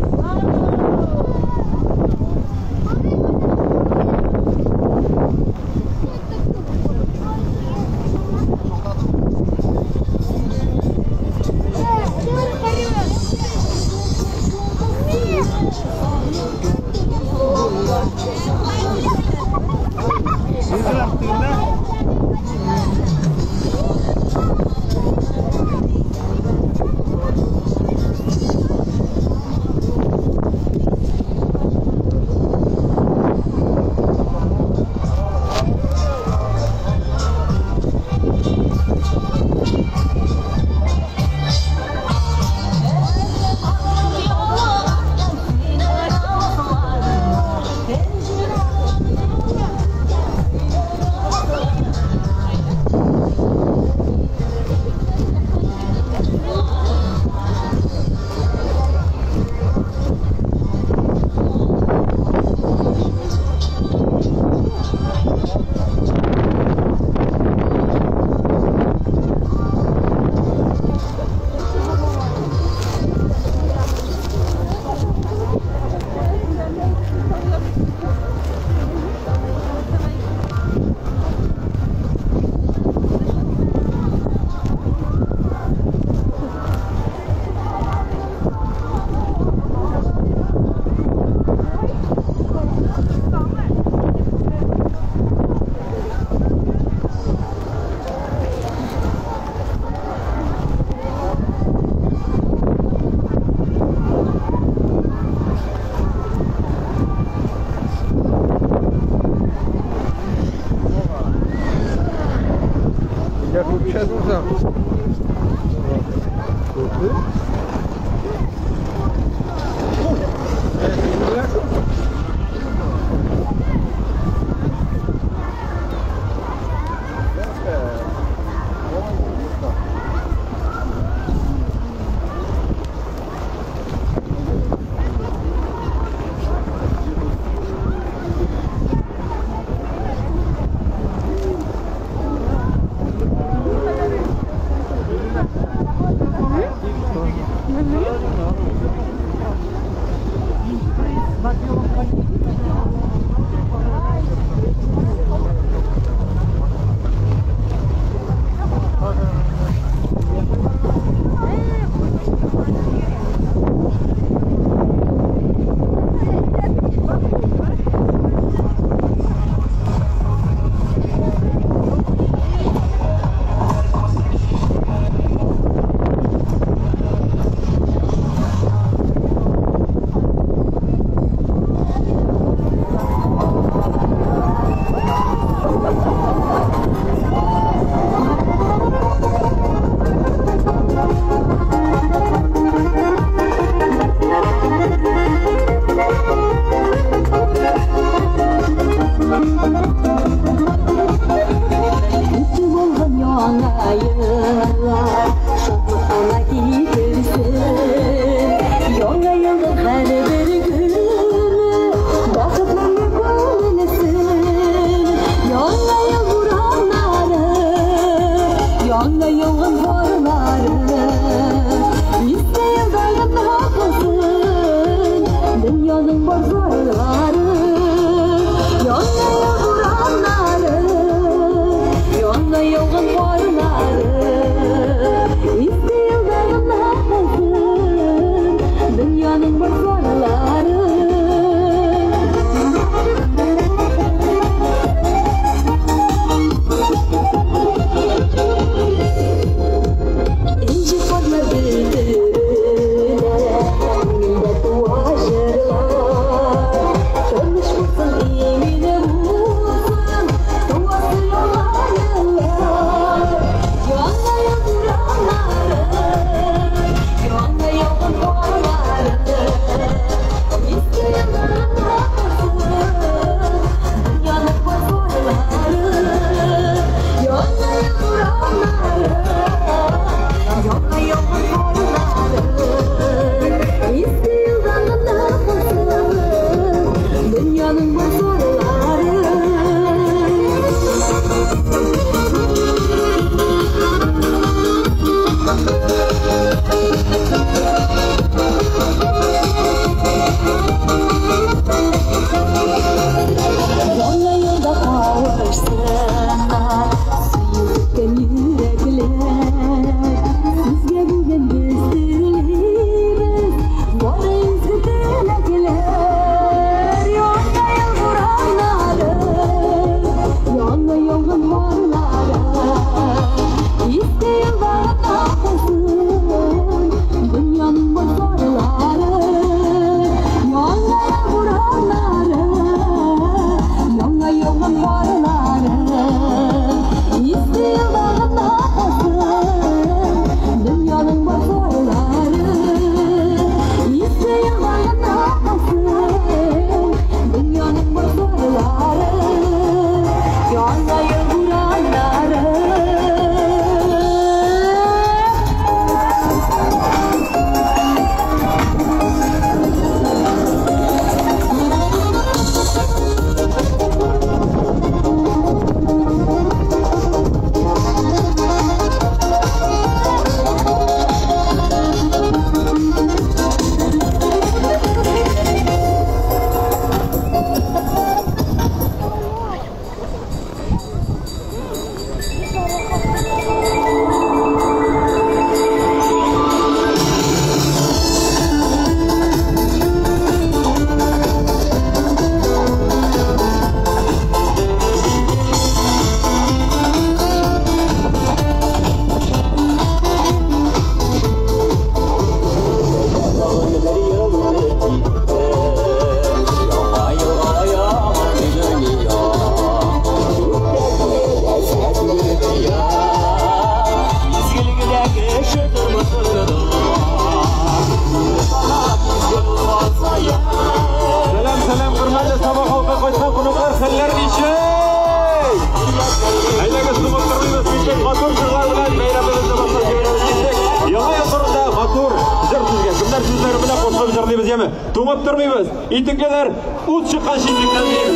яме. Туңып тормыйбыз. Итеклеләр ут чыккан читлектән биибез.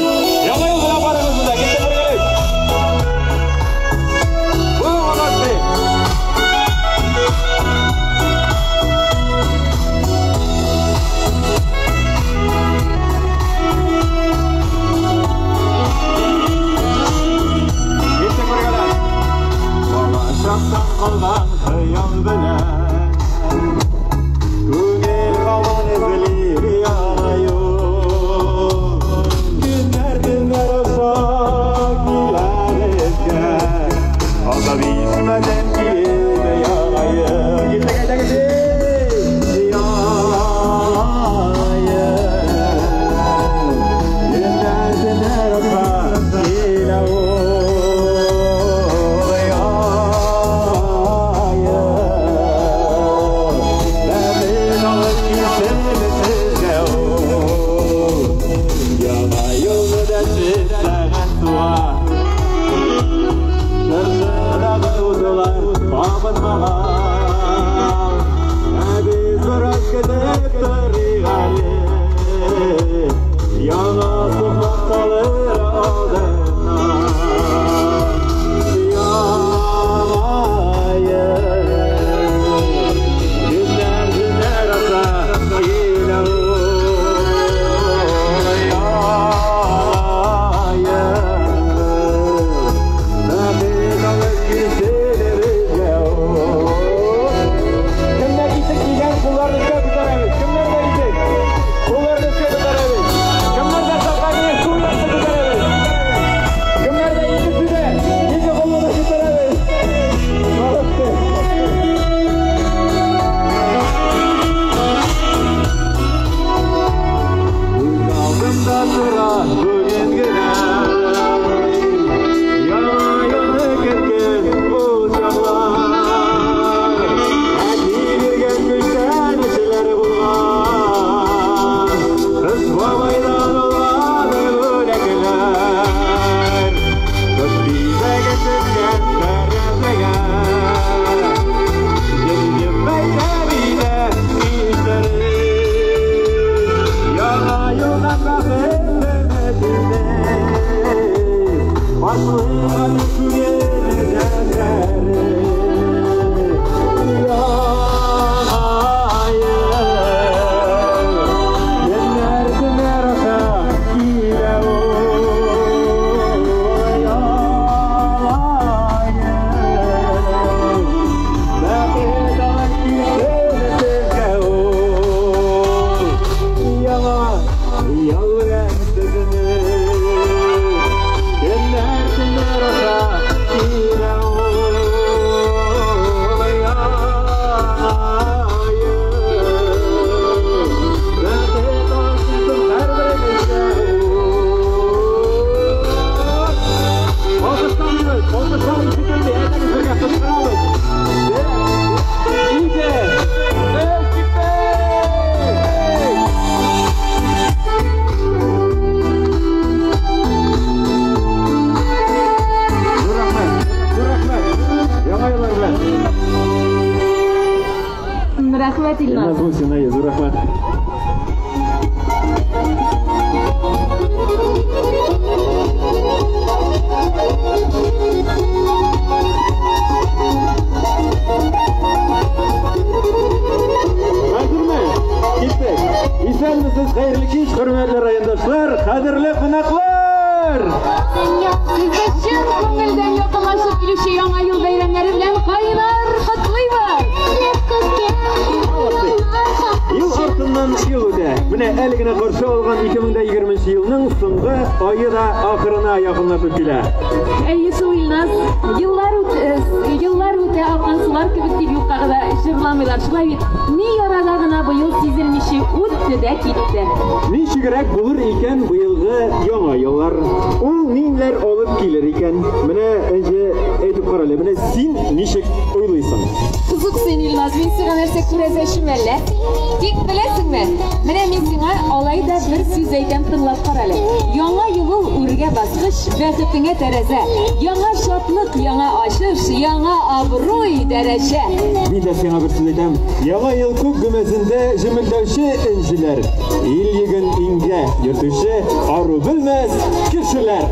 Яңа ел белән барыгызны да, киттек бергәләп. Бу молодцы. Киттек бергәләп. Балачактан калган хыял белән күңел һаман эзли яңа юл. Көннәр төннәр аша килә безгә, Азап итмәдән килде яңа ел. Киттек, әйдәгез, яңа ел. Көннәр төннәр аша килә ул, яңа ел. Бәхет алып килсен сезгә ул. Яңа елны дәшеп сәгать суга, Чыршыдагы утлар кабынмаган. Ә без бераз көтеп торыйк әле, Яңа сукмак салыр алдыннан. Яңа ел. Көннәр төннәр аша килә ул, яңа ел. Бәхет алып килсен безгә ул. Кемнәр итек кигән, кулларны өскә күтәрәбез. Кемнәрдә итек? Кулларны өскә күтәрәбез. Кемнәрдә сапагы, кулларны күтәрәбез. Кемнәрдә икесе дә, ике кулны да күтәрәбез. Молодцы. Күз алдымда тора бүген генә Яңа елны көткән ул чаклар. Әти биргән күчтәнәчләр булган, Кыш бабайдан алган бүләкләр. Кыш бизәге төшкән тәрәзәгә, Җем-җем бәйрәм итә кичләрен. Яңа елга бәхет өмет итеп, Башлыйк әле күңел дәфтәрен. Яңа ел. Көннәр төннәр аша килә ул, яңа ел. Бәхет алып килсен сезгә ул. Яңа ел белән сезне. Көннәр төннәр аша килә ул, яңа ел. Бәхет алып килсен һәрберегезгә ул. Алкышланыбыз, алкышлар ишетелде. Әйдәгез бергә кычкырабыз. Бер, ике, өч, киттек! Зур рәхмәт, зур рәхмәт. Яңа еллар белән. Рәхмәт, Илназ. Илназ Мусин, әйе, зур рәхмәт. Хәзерме? Киттек. Исәнмесез, хәерле кич, хөрмәтле райондашлар, кадерле кунаклар! Сезне чын күңелдән якынлашып килүче Яңа ел бәйрәмнәре белән кайнар котлыйбыз. Молодцы. Ел артыннан ел үтә. Менә әле генә каршы алган 2020 елның соңгы ае да ахырына якынлашып килә. Әйе шул, Илназ. Еллар үтә, еллар үтә аккан сулар кебек дип юкка гына җырламыйлар. Шулай бит. Ни арада гына быел сизелмичә үтте дә китте. Ничегрәк булыр икән быелгы яңа еллар? Ул ниләр алып килер икән? Менә Энҗе, әйтеп кара әле, менә син ничек уйлыйсың? Кызык син, Илназ. Мин сиңа нәрсә күрәзәчеме әллә? Тик беләсеңме, менә мин сиңа алай да бер сүз әйтәм, тыңлап кара әле. Яңа ел ул үргә баскыч, бәхетеңә тәрәзә. Яңа шатлык, яңа ачыш, яңа абруй, дәрәҗә. Мин дә сиңа бер сүз әйтәм. Яңа ел күк гөмәзендә җемелдәүче энҗеләр, ил йөген иңгә йөртүче ару белмәс кешеләр.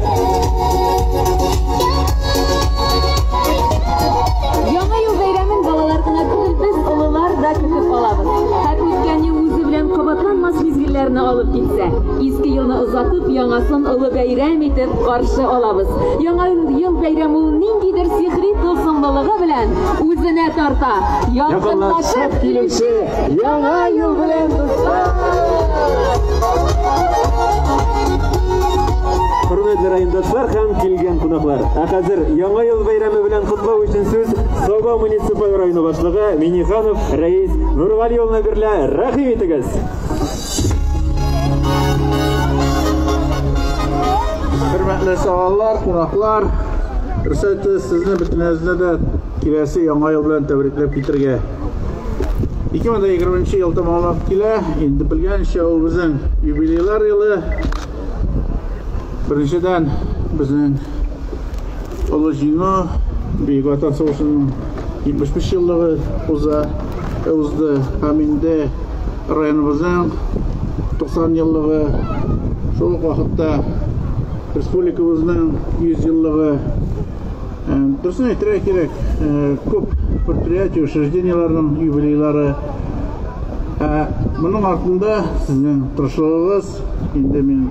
Яңа ел бәйрәмен балалар гына түгел, без олылар да көтеп алабыз. Һәм үткән ел үзе белән кабатланмас мизгелләрне алып китсә, иске елны озатып, яңасын олы бәйрәм итеп каршы алабыз. Яңа ел бәйрәме ул ниндидер сихри тылсымлылыгы белән үзенә тарта. Якынлашып килүче Яңа ел белән, дуслар! Хөрмәтле райондашлар һәм килгән кунаклар, ә хәзер Яңа ел бәйрәме белән котлау өчен сүз Саба муниципаль районы башлыгы Миниханов Рәис Нургали улына бирелә. Рәхим итегез! Хөрмәтле саваллар, кунаклар, рөхсәт итегез сезне бөтенегезне дә киләсе Яңа ел белән тәбрикләп китергә. 2020 ел тәмамланып килә. Инде белгәнчә, ул безнең юбилейлар елы. Беренчедән, безнең Олы Җиңү, Бөек Ватан сугышының 75 еллыгы уза, узды һәм инде районыбызның 90 еллыгы, шул ук вакытта республикабызның 100 еллыгы. Дөресен әйтергә кирәк, күп предприятие, учреждениеләрнең юбилейлары. Ә моның артында сезнең тырышлыгыгыз. Инде мин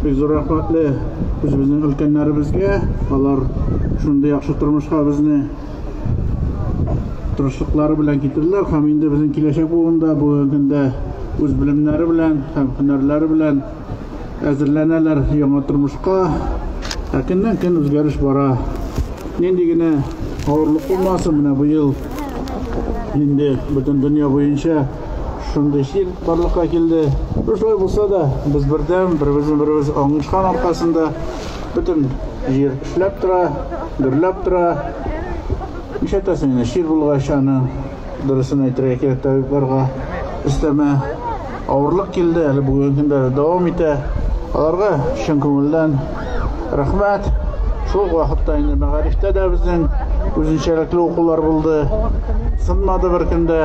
бик зур рәхмәтле үзебезнең өлкәннәребезгә. Алар шундый яхшы тормышка безне тырышлыклары белән китерделәр һәм инде безнең киләчәк буын да бүгенге көндә үз белемнәре белән һәм һөнәрләре белән әзерләнәләр яңа тормышка. Ә көннән көн үзгәреш бара. Нинди генә авырлык булмасын, менә быел инде бөтен дөнья буенча шундый чир барлыкка килде. Шулай булса да, без бердәм, беребезне беребез аңлашкан аркасында бөтен җир эшләп тора, гөрләп тора. Нишләтәсең инде, чир булгач, аны дөресен әйтергә кирәк, табибларга өстәмә авырлык килде, әле бүгенге көндә дә дәвам итә. Аларга чын күңелдән рәхмәт. Шул ук вакытта инде мәгарифтә дә безнең үзенчәлекле укулар булды. Сынмады бер көндә.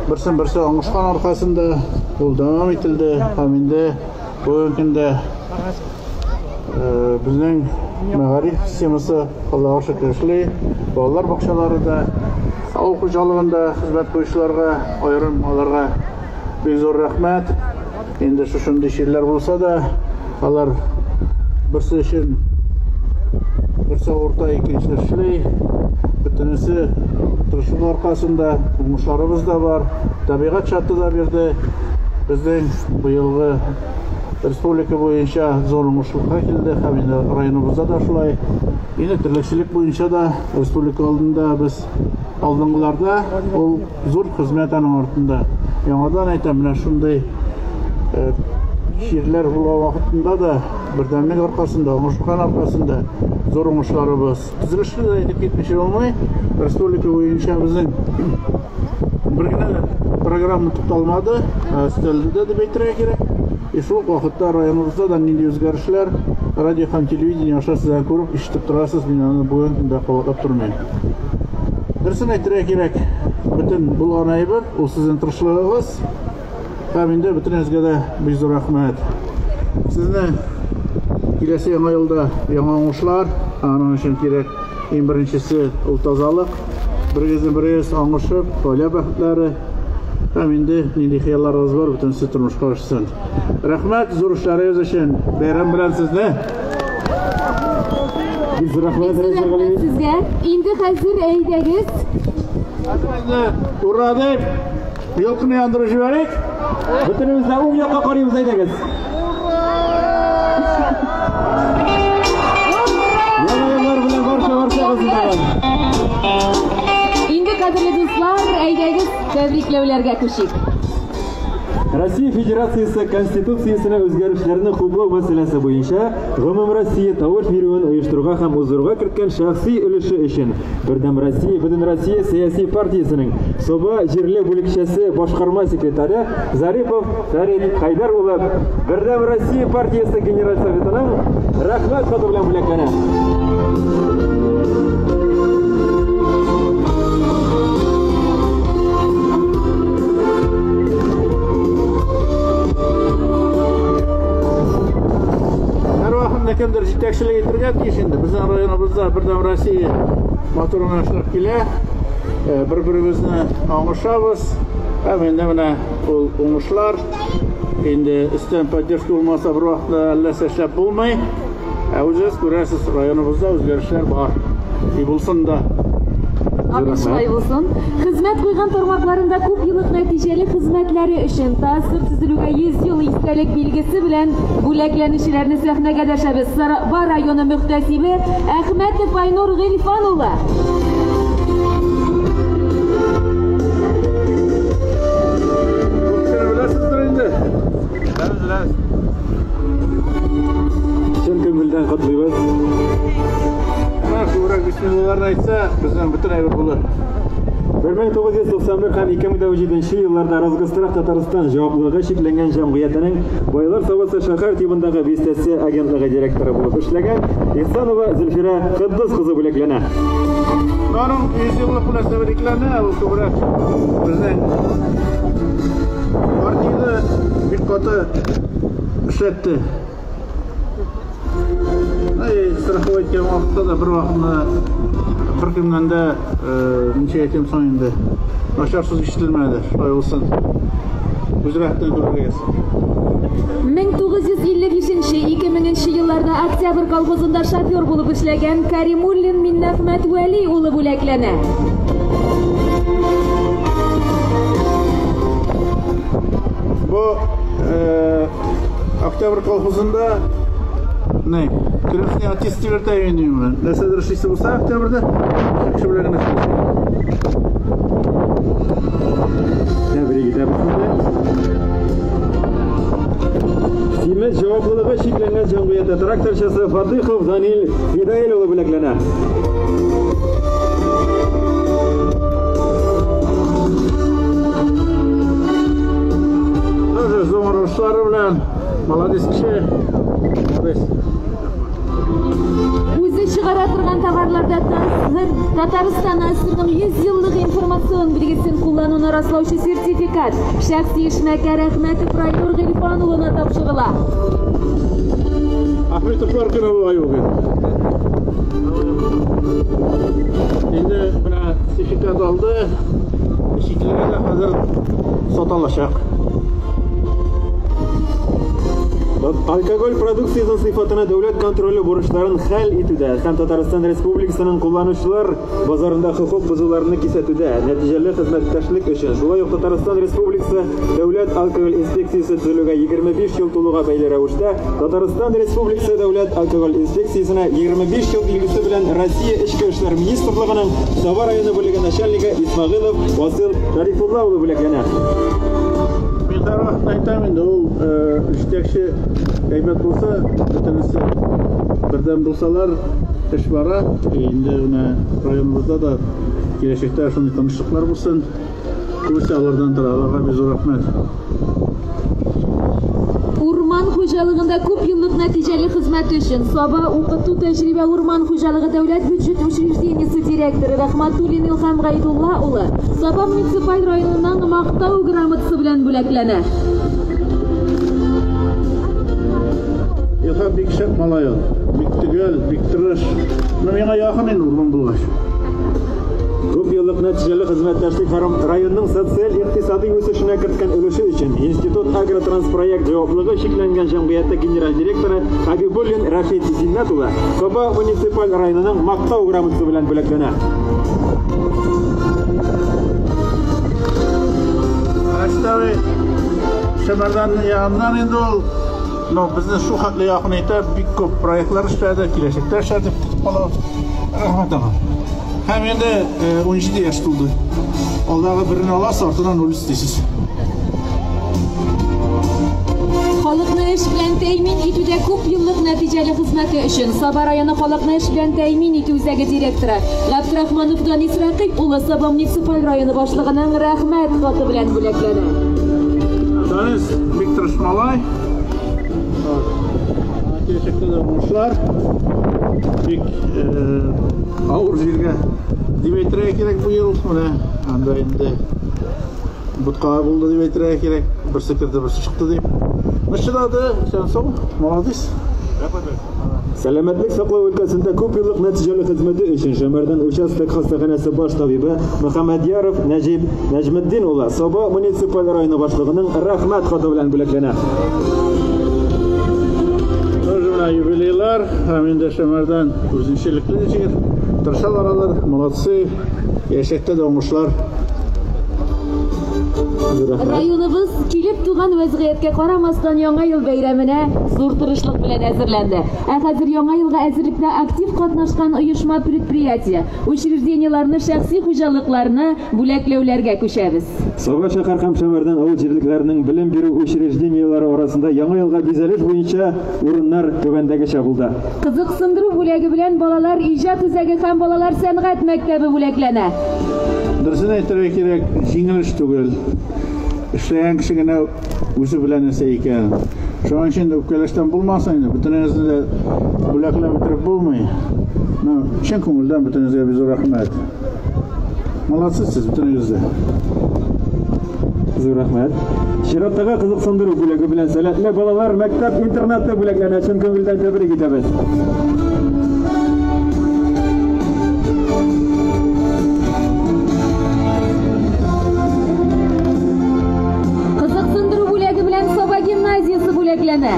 Берсен берсе аңлашкан аркасында ул дәвам ителде һәм инде бүгенге көндә безнең мәгариф системасы Аллага шөкер эшли. Балалар бакчалары да, авыл хуҗалыгында хезмәт куючыларга аерым аларга бик зур рәхмәт. Инде шушындый чирләр булса да, алар берсе өчен берсе авырта, икенчесе эшли. Бөтенесе тырышлык аркасында уңышларыбыз да бар. Табигать шарты да бирде. Безнең быелгы республика буенча зур уңышлыкка килде һәм инде районыбызда да шулай. Инде терлекчелек буенча да республика алдында без алдынгыларда, ул зур хезмәт аның артында. Яңадан әйтәм, менә шундый чирләр булган вакытында да бердәмлек аркасында, аңлашкан аркасында зур уңышларыбыз. Төзелешне дә әйтеп китмичә булмый. Республика буенча безнең бер генә дә программа тукталмады, өстәлде дә дип әйтергә кирәк. И шул ук вакытта районыбызда да нинди үзгәрешләр радио һәм телевидение аша сездән күреп, ишетеп торасыз, мин аны бүген көндә кабатлап тормыйм. Дөресен әйтергә кирәк, бөтен булган әйбер ул сезнең тырышлыгыгыз. Һәм инде бөтенегезгә дә бик зур рәхмәт. Сезне киләсе яңа елда яңа уңышлар, аның өчен кирәк иң беренчесе ул тазалык. Берегезне берегез аңышып, гаилә бәхетләре һәм инде нинди хыялларыгыз бар, бөтенесе тормышка ашсын. Рәхмәт зур эшләрегез өчен. Бәйрәм белән сезне. Бик зур рәхмәт, Бик зур Рәис рәхмәт Нургалиевич. сезгә. Инде хәзер әйдәгез. Хәзер ура дип, елкыны яндырып җибәрик. Бөтенебез дә уң якка карыйбыз, әйдәгез. Яңа еллар белән барча барчагызны тагын. Инде, кадерле дуслар, әйдәгез, тәбрикләүләргә күчик. Россия Федерациясе Конституциясенә үзгәрешләрне хуплау мәсьәләсе буенча Гомумроссия тавыш бирүен оештыруга һәм уздыруга керткән шәхси өлеше өчен Бердәм Россия Бөтенроссия сәяси партиясенең Саба җирле бүлекчәсе башкарма секретаре Зарипов Фәрит Хәйдәр улы Бердәм Россия партиясе Генераль Советының Рәхмәт хаты белән бүләкләнә. Һәрвакытта кемдер җитәкчелек итәргә тиеш инде. Безнең районыбызда Бердәм Россия матур гына эшләп килә. Бер-беребезне аңышабыз. Һәм инде менә ул уңышлар. Инде өстән поддержка булмаса бер вакытта әллә эшләп булмый. Ә үзегез күрәсез, районыбызда үзгәрешләр бар. И булсын да. Амин, шулай булсын. Хезмәт куйган тармакларында күп еллык нәтиҗәле хезмәтләре өчен ТАССР төзелүгә 100 ел истәлек билгесе белән бүләкләнүчеләрне сәхнәгә дәшәбез. Саба районы мөхтәсибе Әхмәтов Айнур Гыйльфан улы. Күп беләсездер инде. Чын күңелдән котлыйбыз. Менә күбрәк бисмиллаларны әйтсә, безнең бөтен әйбер булыр. 1991 һәм 2007 елларда Росгосстрах Татарстан җаваплылыгы чикләнгән җәмгыятенең Байлар Сабасы шәһәр тибындагы бистәсе агентлыгы директоры булып эшләгән Ихсанова Зөлфирә Кытдыс кызы бүләкләнә. Аның 100 еллык белән тәбрикләнә, ул күбрәк безнең партияне бик каты эшләтте. Ай, страховать иткән вакытта да бер вакытны бер кемнән дә ничә әйтәм соң инде. Начар сүз ишетелмәде. Шулай булсын. Үз рәхәтен күрергә язсын. 1955-2000 елларда Октябрь колхозында шофер булып эшләгән Каримуллин Миннәхмәт Вәли улы бүләкләнә. Бу Октябрь колхозында не, крестный отец дип йөртә инде мин. Нәрсәдер эшлисе булса Октябрьдә, кеше белән генә эшлисе. Тәбрик итәбез сезне. Симез җаваплылыгы чикләнгән җәмгыяте тракторчысы Фатыйхов Данил Фидаил улы бүләкләнә. Тоже зур уңышлары белән молодец кеше. Молодец. Үзе чыгара торган товарларда ТАССР Татарстан АССРның 100 еллык информацион билгесен куллануны раслаучы сертификат шәхси эшмәкәр Әхмәтов Райнур Гыйльфан улына тапшырыла. Ахметовлар көне бугай бүген. Инде менә сертификат алды. Чит илгә дә хәзер сата алачак. Алкоголь продукциясен сыйфатына дәүләт контроле бурычларын хәл итүдә һәм Татарстан Республикасының кулланучылар базарында хокук бозуларны кисәтүдә нәтиҗәле хезмәттәшлек өчен шулай ук Татарстан Республикасы Дәүләт алкоголь инспекциясе төзелүгә 25 ел тулуга бәйле рәвештә Татарстан Республикасы Дәүләт алкоголь инспекциясенә 25 ел билгесе белән Россия Эчке эшләр министрлыгының Саба районы бүлеге начальнигы Исмәгыйлов Васил Шәрифулла улы бүләкләнә. Мин һәрвакыт әйтәм инде, ул җитәкче әйбәт булса, бөтенесе бердәм булсалар, эш бара. Инде менә районыбызда да киләчәктә шундый тынычлыклар булсын. Күбесе алардан тора. Аларга бик зур рәхмәт. Урман хуҗалыгында күп еллык нәтиҗәле хезмәте өчен Саба укыту тәҗрибә урман хуҗалыгы дәүләт бюджет учреждениесе директоры Рахматуллин Илһам Гайдулла улы Саба муниципаль районының Мактау грамотасы белән бүләкләнә. Илһам бик шәп малай ул. Бик төгәл, бик тырыш. Ну, миңа якын инде урман булгач. Күп еллык нәтиҗәле хезмәттәшлек һәм районның социаль-икътисади үсешенә керткән өлеше өчен Институт Агротранспроект җаваплылыгы чикләнгән җәмгыяте генераль директоры Хабибуллин Рәшит Зиннәт улы Саба муниципаль районының Мактау грамотасы белән бүләкләнә. Рәшит абый Шәмәрдән ягыннан инде ул, но безне шу хәтле якын итә, бик күп проектлар эшләде, киләчәктә эшләр дип көтеп калабыз. Рәхмәт аңа. Һәм инде 17 яшь тулды. Алдагы берне аласыз, артыннан ноль өстисез. Халыкны эш белән тәэмин итүдә күп еллык нәтиҗәле хезмәте өчен Саба районы халыкны эш белән тәэмин итү үзәге директоры Габдрахманов Данис Рәкыйп улы Саба муниципаль районы башлыгының рәхмәт хаты белән бүләкләнә. Данис бик тырыш малай. Киләчәктә дә уңышлар. Бик авыр җиргә дип әйтергә кирәк бу ел. Менә анда инде бутка булды дип әйтергә кирәк. Берсе керде, берсе чыкты дип. Чыдады, исән сау, молодец. Сәламәтлек саклау өлкәсендә күп еллык нәтиҗәле хезмәте өчен Шәмәрдән участок хастаханәсе баш табибы Мөхәммәдьяров Нәҗип Нәҗметдин улы Саба муниципаль районы башлыгының рәхмәт хаты белән бүләкләнә. Тоже менә юбилейлар, һәм инде Шәмәрдән үзенчәлекле җир. Тырышалар алар, молодцы. Киләчәктә дә уңышлар. Районыбыз килеп туган вәзгыятькә карамастан Яңа ел бәйрәменә зур тырышлык белән әзерләнде. Ә хәзер Яңа елга әзерлектә актив катнашкан оешма предприятие, учреждениеларны, шәхси хуҗалыкларны бүләкләүләргә күчәбез. Саба шәһәр һәм Шәмәрдән авыл җирлекләренең белем бирү учреждениеләре арасында Яңа елга бизәлеш буенча урыннар түбәндәгечә булды. Кызыксындыру бүләге белән балалар иҗат үзәге һәм балалар сәнгать мәктәбе бүләкләнә. Дөресен әйтергә кирәк, җиңел эш түгел. Эшләгән кеше генә үзе белә нәрсә икән. Шуның өчен дә үпкәләштән булмасын инде, бөтенегезне дә бүләкләп бетереп булмый. Ну, чын күңелдән бөтенегезгә бик зур рәхмәт. Молодцы сез бөтенегез дә. Зур рәхмәт. Чираттагы кызыксындыру бүләге белән сәләтле балалар мәктәп интернаты бүләкләнә. Чын күңелдән тәбрик итәбез. Кызыксындыру бүләге белән Саба гимназиясе бүләкләнә.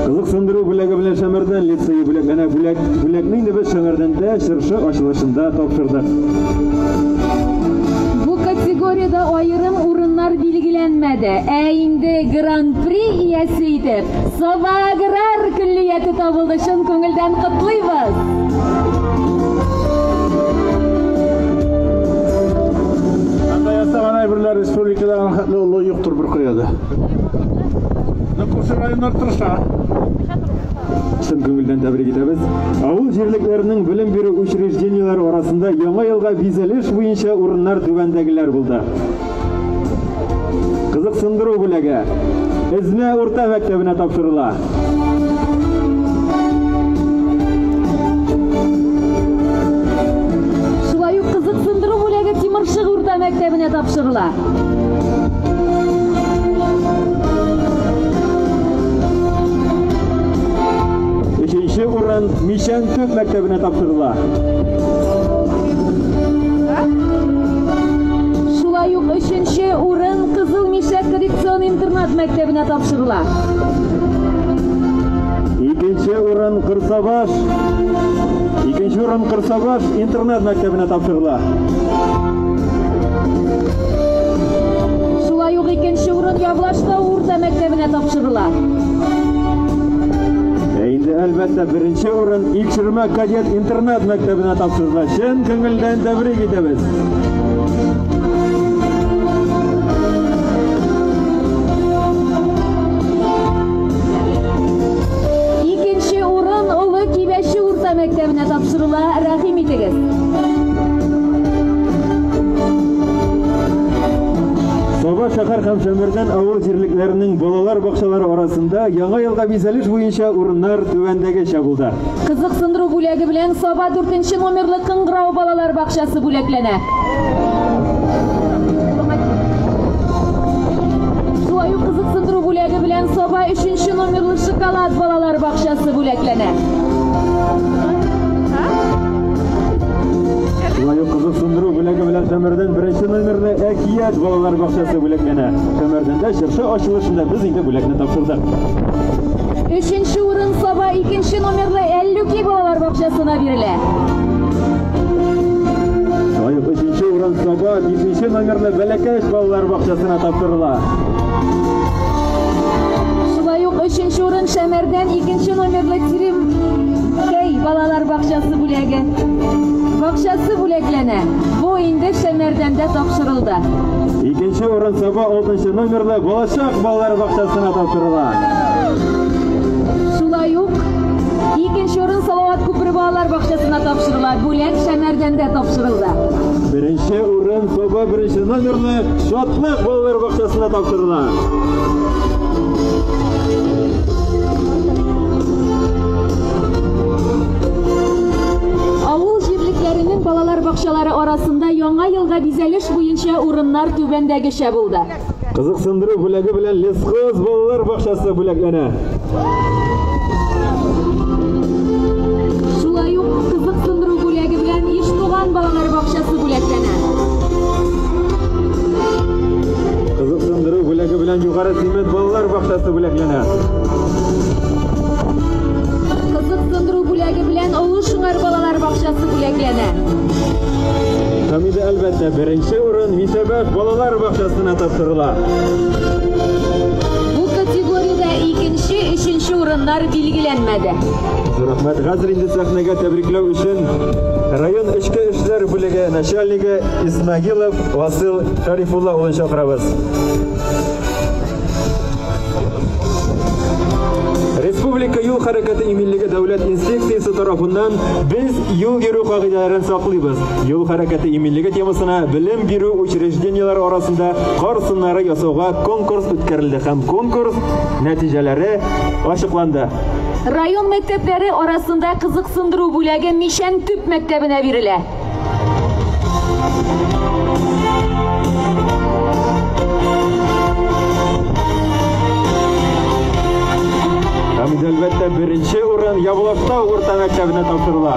Кызыксындыру бүләге белән Шәмәрдән лицее бүләкләнә. Бүләкне инде без Шәмәрдәндә чыршы ачылышында тапшырдык. Бу категориядә аерым урыннар билгеләнмәде. Ә инде Гран-при иясе итеп Саба аграр көллияте табылды. Чын күңелдән котлыйбыз. Анда ясаган әйберләр республикада хәтле олы юктыр бер куяда. Ну, күрше районнар тырыша. Чын күңелдән тәбрик итәбез. Авыл җирлекләренең белем бирү учреждениеләре арасында Яңа елга бизәлеш буенча урыннар түбәндәгеләр булды. Кызыксындыру бүләге Эзмә урта мәктәбенә тапшырыла. Шулай ук кызыксындыру бүләге Тимершык урта мәктәбенә тапшырыла. Өченче урын Мичән төп мәктәбенә тапшырыла. Шулай ук өченче урын Кызыл Мишә коррекцион интернат мәктәбенә тапшырыла. Икенче урын Кырсабаш. Икенче урын Кырсабаш интернат мәктәбенә тапшырыла. Шулай ук икенче урын Явлаштау урта мәктәбенә тапшырыла. Ә инде әлбәттә беренче урын Икшермә кадет интернат мәктәбенә тапшырыла. Чын күңелдән тәбрик итәбез. Икенче урын Олы Кибәче урта мәктәбенә тапшырыла. Рәхим итегез. Саба шәһәр һәм Шәмәрдән авыл җирлекләренең балалар бакчалары арасында Яңа елга бизәлеш буенча урыннар түбәндәгечә булды. Кызыксындыру бүләге белән Саба 4 номерлы Кыңгырау балалар бакчасы бүләкләнә. Шулай ук кызыксындыру бүләге белән Саба 3 номерлы Шоколад балалар бакчасы бүләкләнә. Шулай ук кызыксындыру бүләге белән Шәмәрдән 1 номерлы Әкият балалар бакчасы бүләкләнә. Шәмәрдәндә чыршы ачылышында без инде бүләкне тапшырдык. 3 урын Саба 2 номерлы Әллүки балалар бакчасына бирелә. Шулай ук 3 урын Саба 5 номерлы Бәләкәч балалар бакчасына тапшырыла. Шулай ук 3 урын Шәмәрдән 2 номерлы Тиремкәй балалар бакчасы бүләге. бакчасы бүләкләнә. Бу инде Шәмәрдәндә тапшырылды. Икенче урын Саба 6 номерлы Балачак балалар бакчасына тапшырыла. Шулай ук икенче урын Салават күпере балалар бакчасына тапшырыла. Бүләк Шәмәрдәндә тапшырылды. Беренче урын Саба 1 номерлы Шатлык балалар бакчасына тапшырыла. Авыл җирлекләренең балалар бакчалары арасында яңа елга бизәлеш буенча урыннар түбәндәгечә булды. Кызыксындыру бүләге белән Лесхоз балалар бакчасы бүләкләнә. Шулай ук кызыксындыру бүләге белән Иштуган балалар бакчасы бүләкләнә. Кызыксындыру бүләге белән Югары Симет балалар бакчасы бүләкләнә. Кызыксындыру бүләге белән Олы Шыңар балалар бакчасы бүләкләнә. Һәм инде әлбәттә беренче урын Мишәбәш балалар бакчасына тапшырыла. Бу категориядә икенче, өченче урыннар билгеләнмәде. Зур рәхмәт. Хәзер инде сәхнәгә тәбрикләү өчен район эчке эшләр бүлеге начальнигы Исмагилов Васил Шарифулла улын чакырабыз. Республика юл хәрәкәте иминлеге дәүләт инспекциясе тарафыннан без юл йөрү кагыйдәләрен саклыйбыз. Юл хәрәкәте иминлеге темасына белем бирү учреждениеләре арасында кар сыннары ясауга конкурс үткәрелде һәм конкурс нәтиҗәләре ачыкланды. Район мәктәпләре арасында кызыксындыру бүләге Мишән төп мәктәбенә бирелә. Һәм инде әлбәттә беренче урын Явлаштау урта мәктәбенә тапшырыла.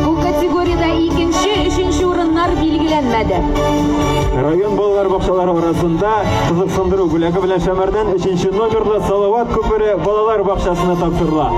Бу категориядә икенче, өченче урыннар билгеләнмәде. Район балалар бакчалары арасында кызыксындыру бүләге белән Шәмәрдән 3 номерлы Салават күпере балалар бакчасына тапшырыла.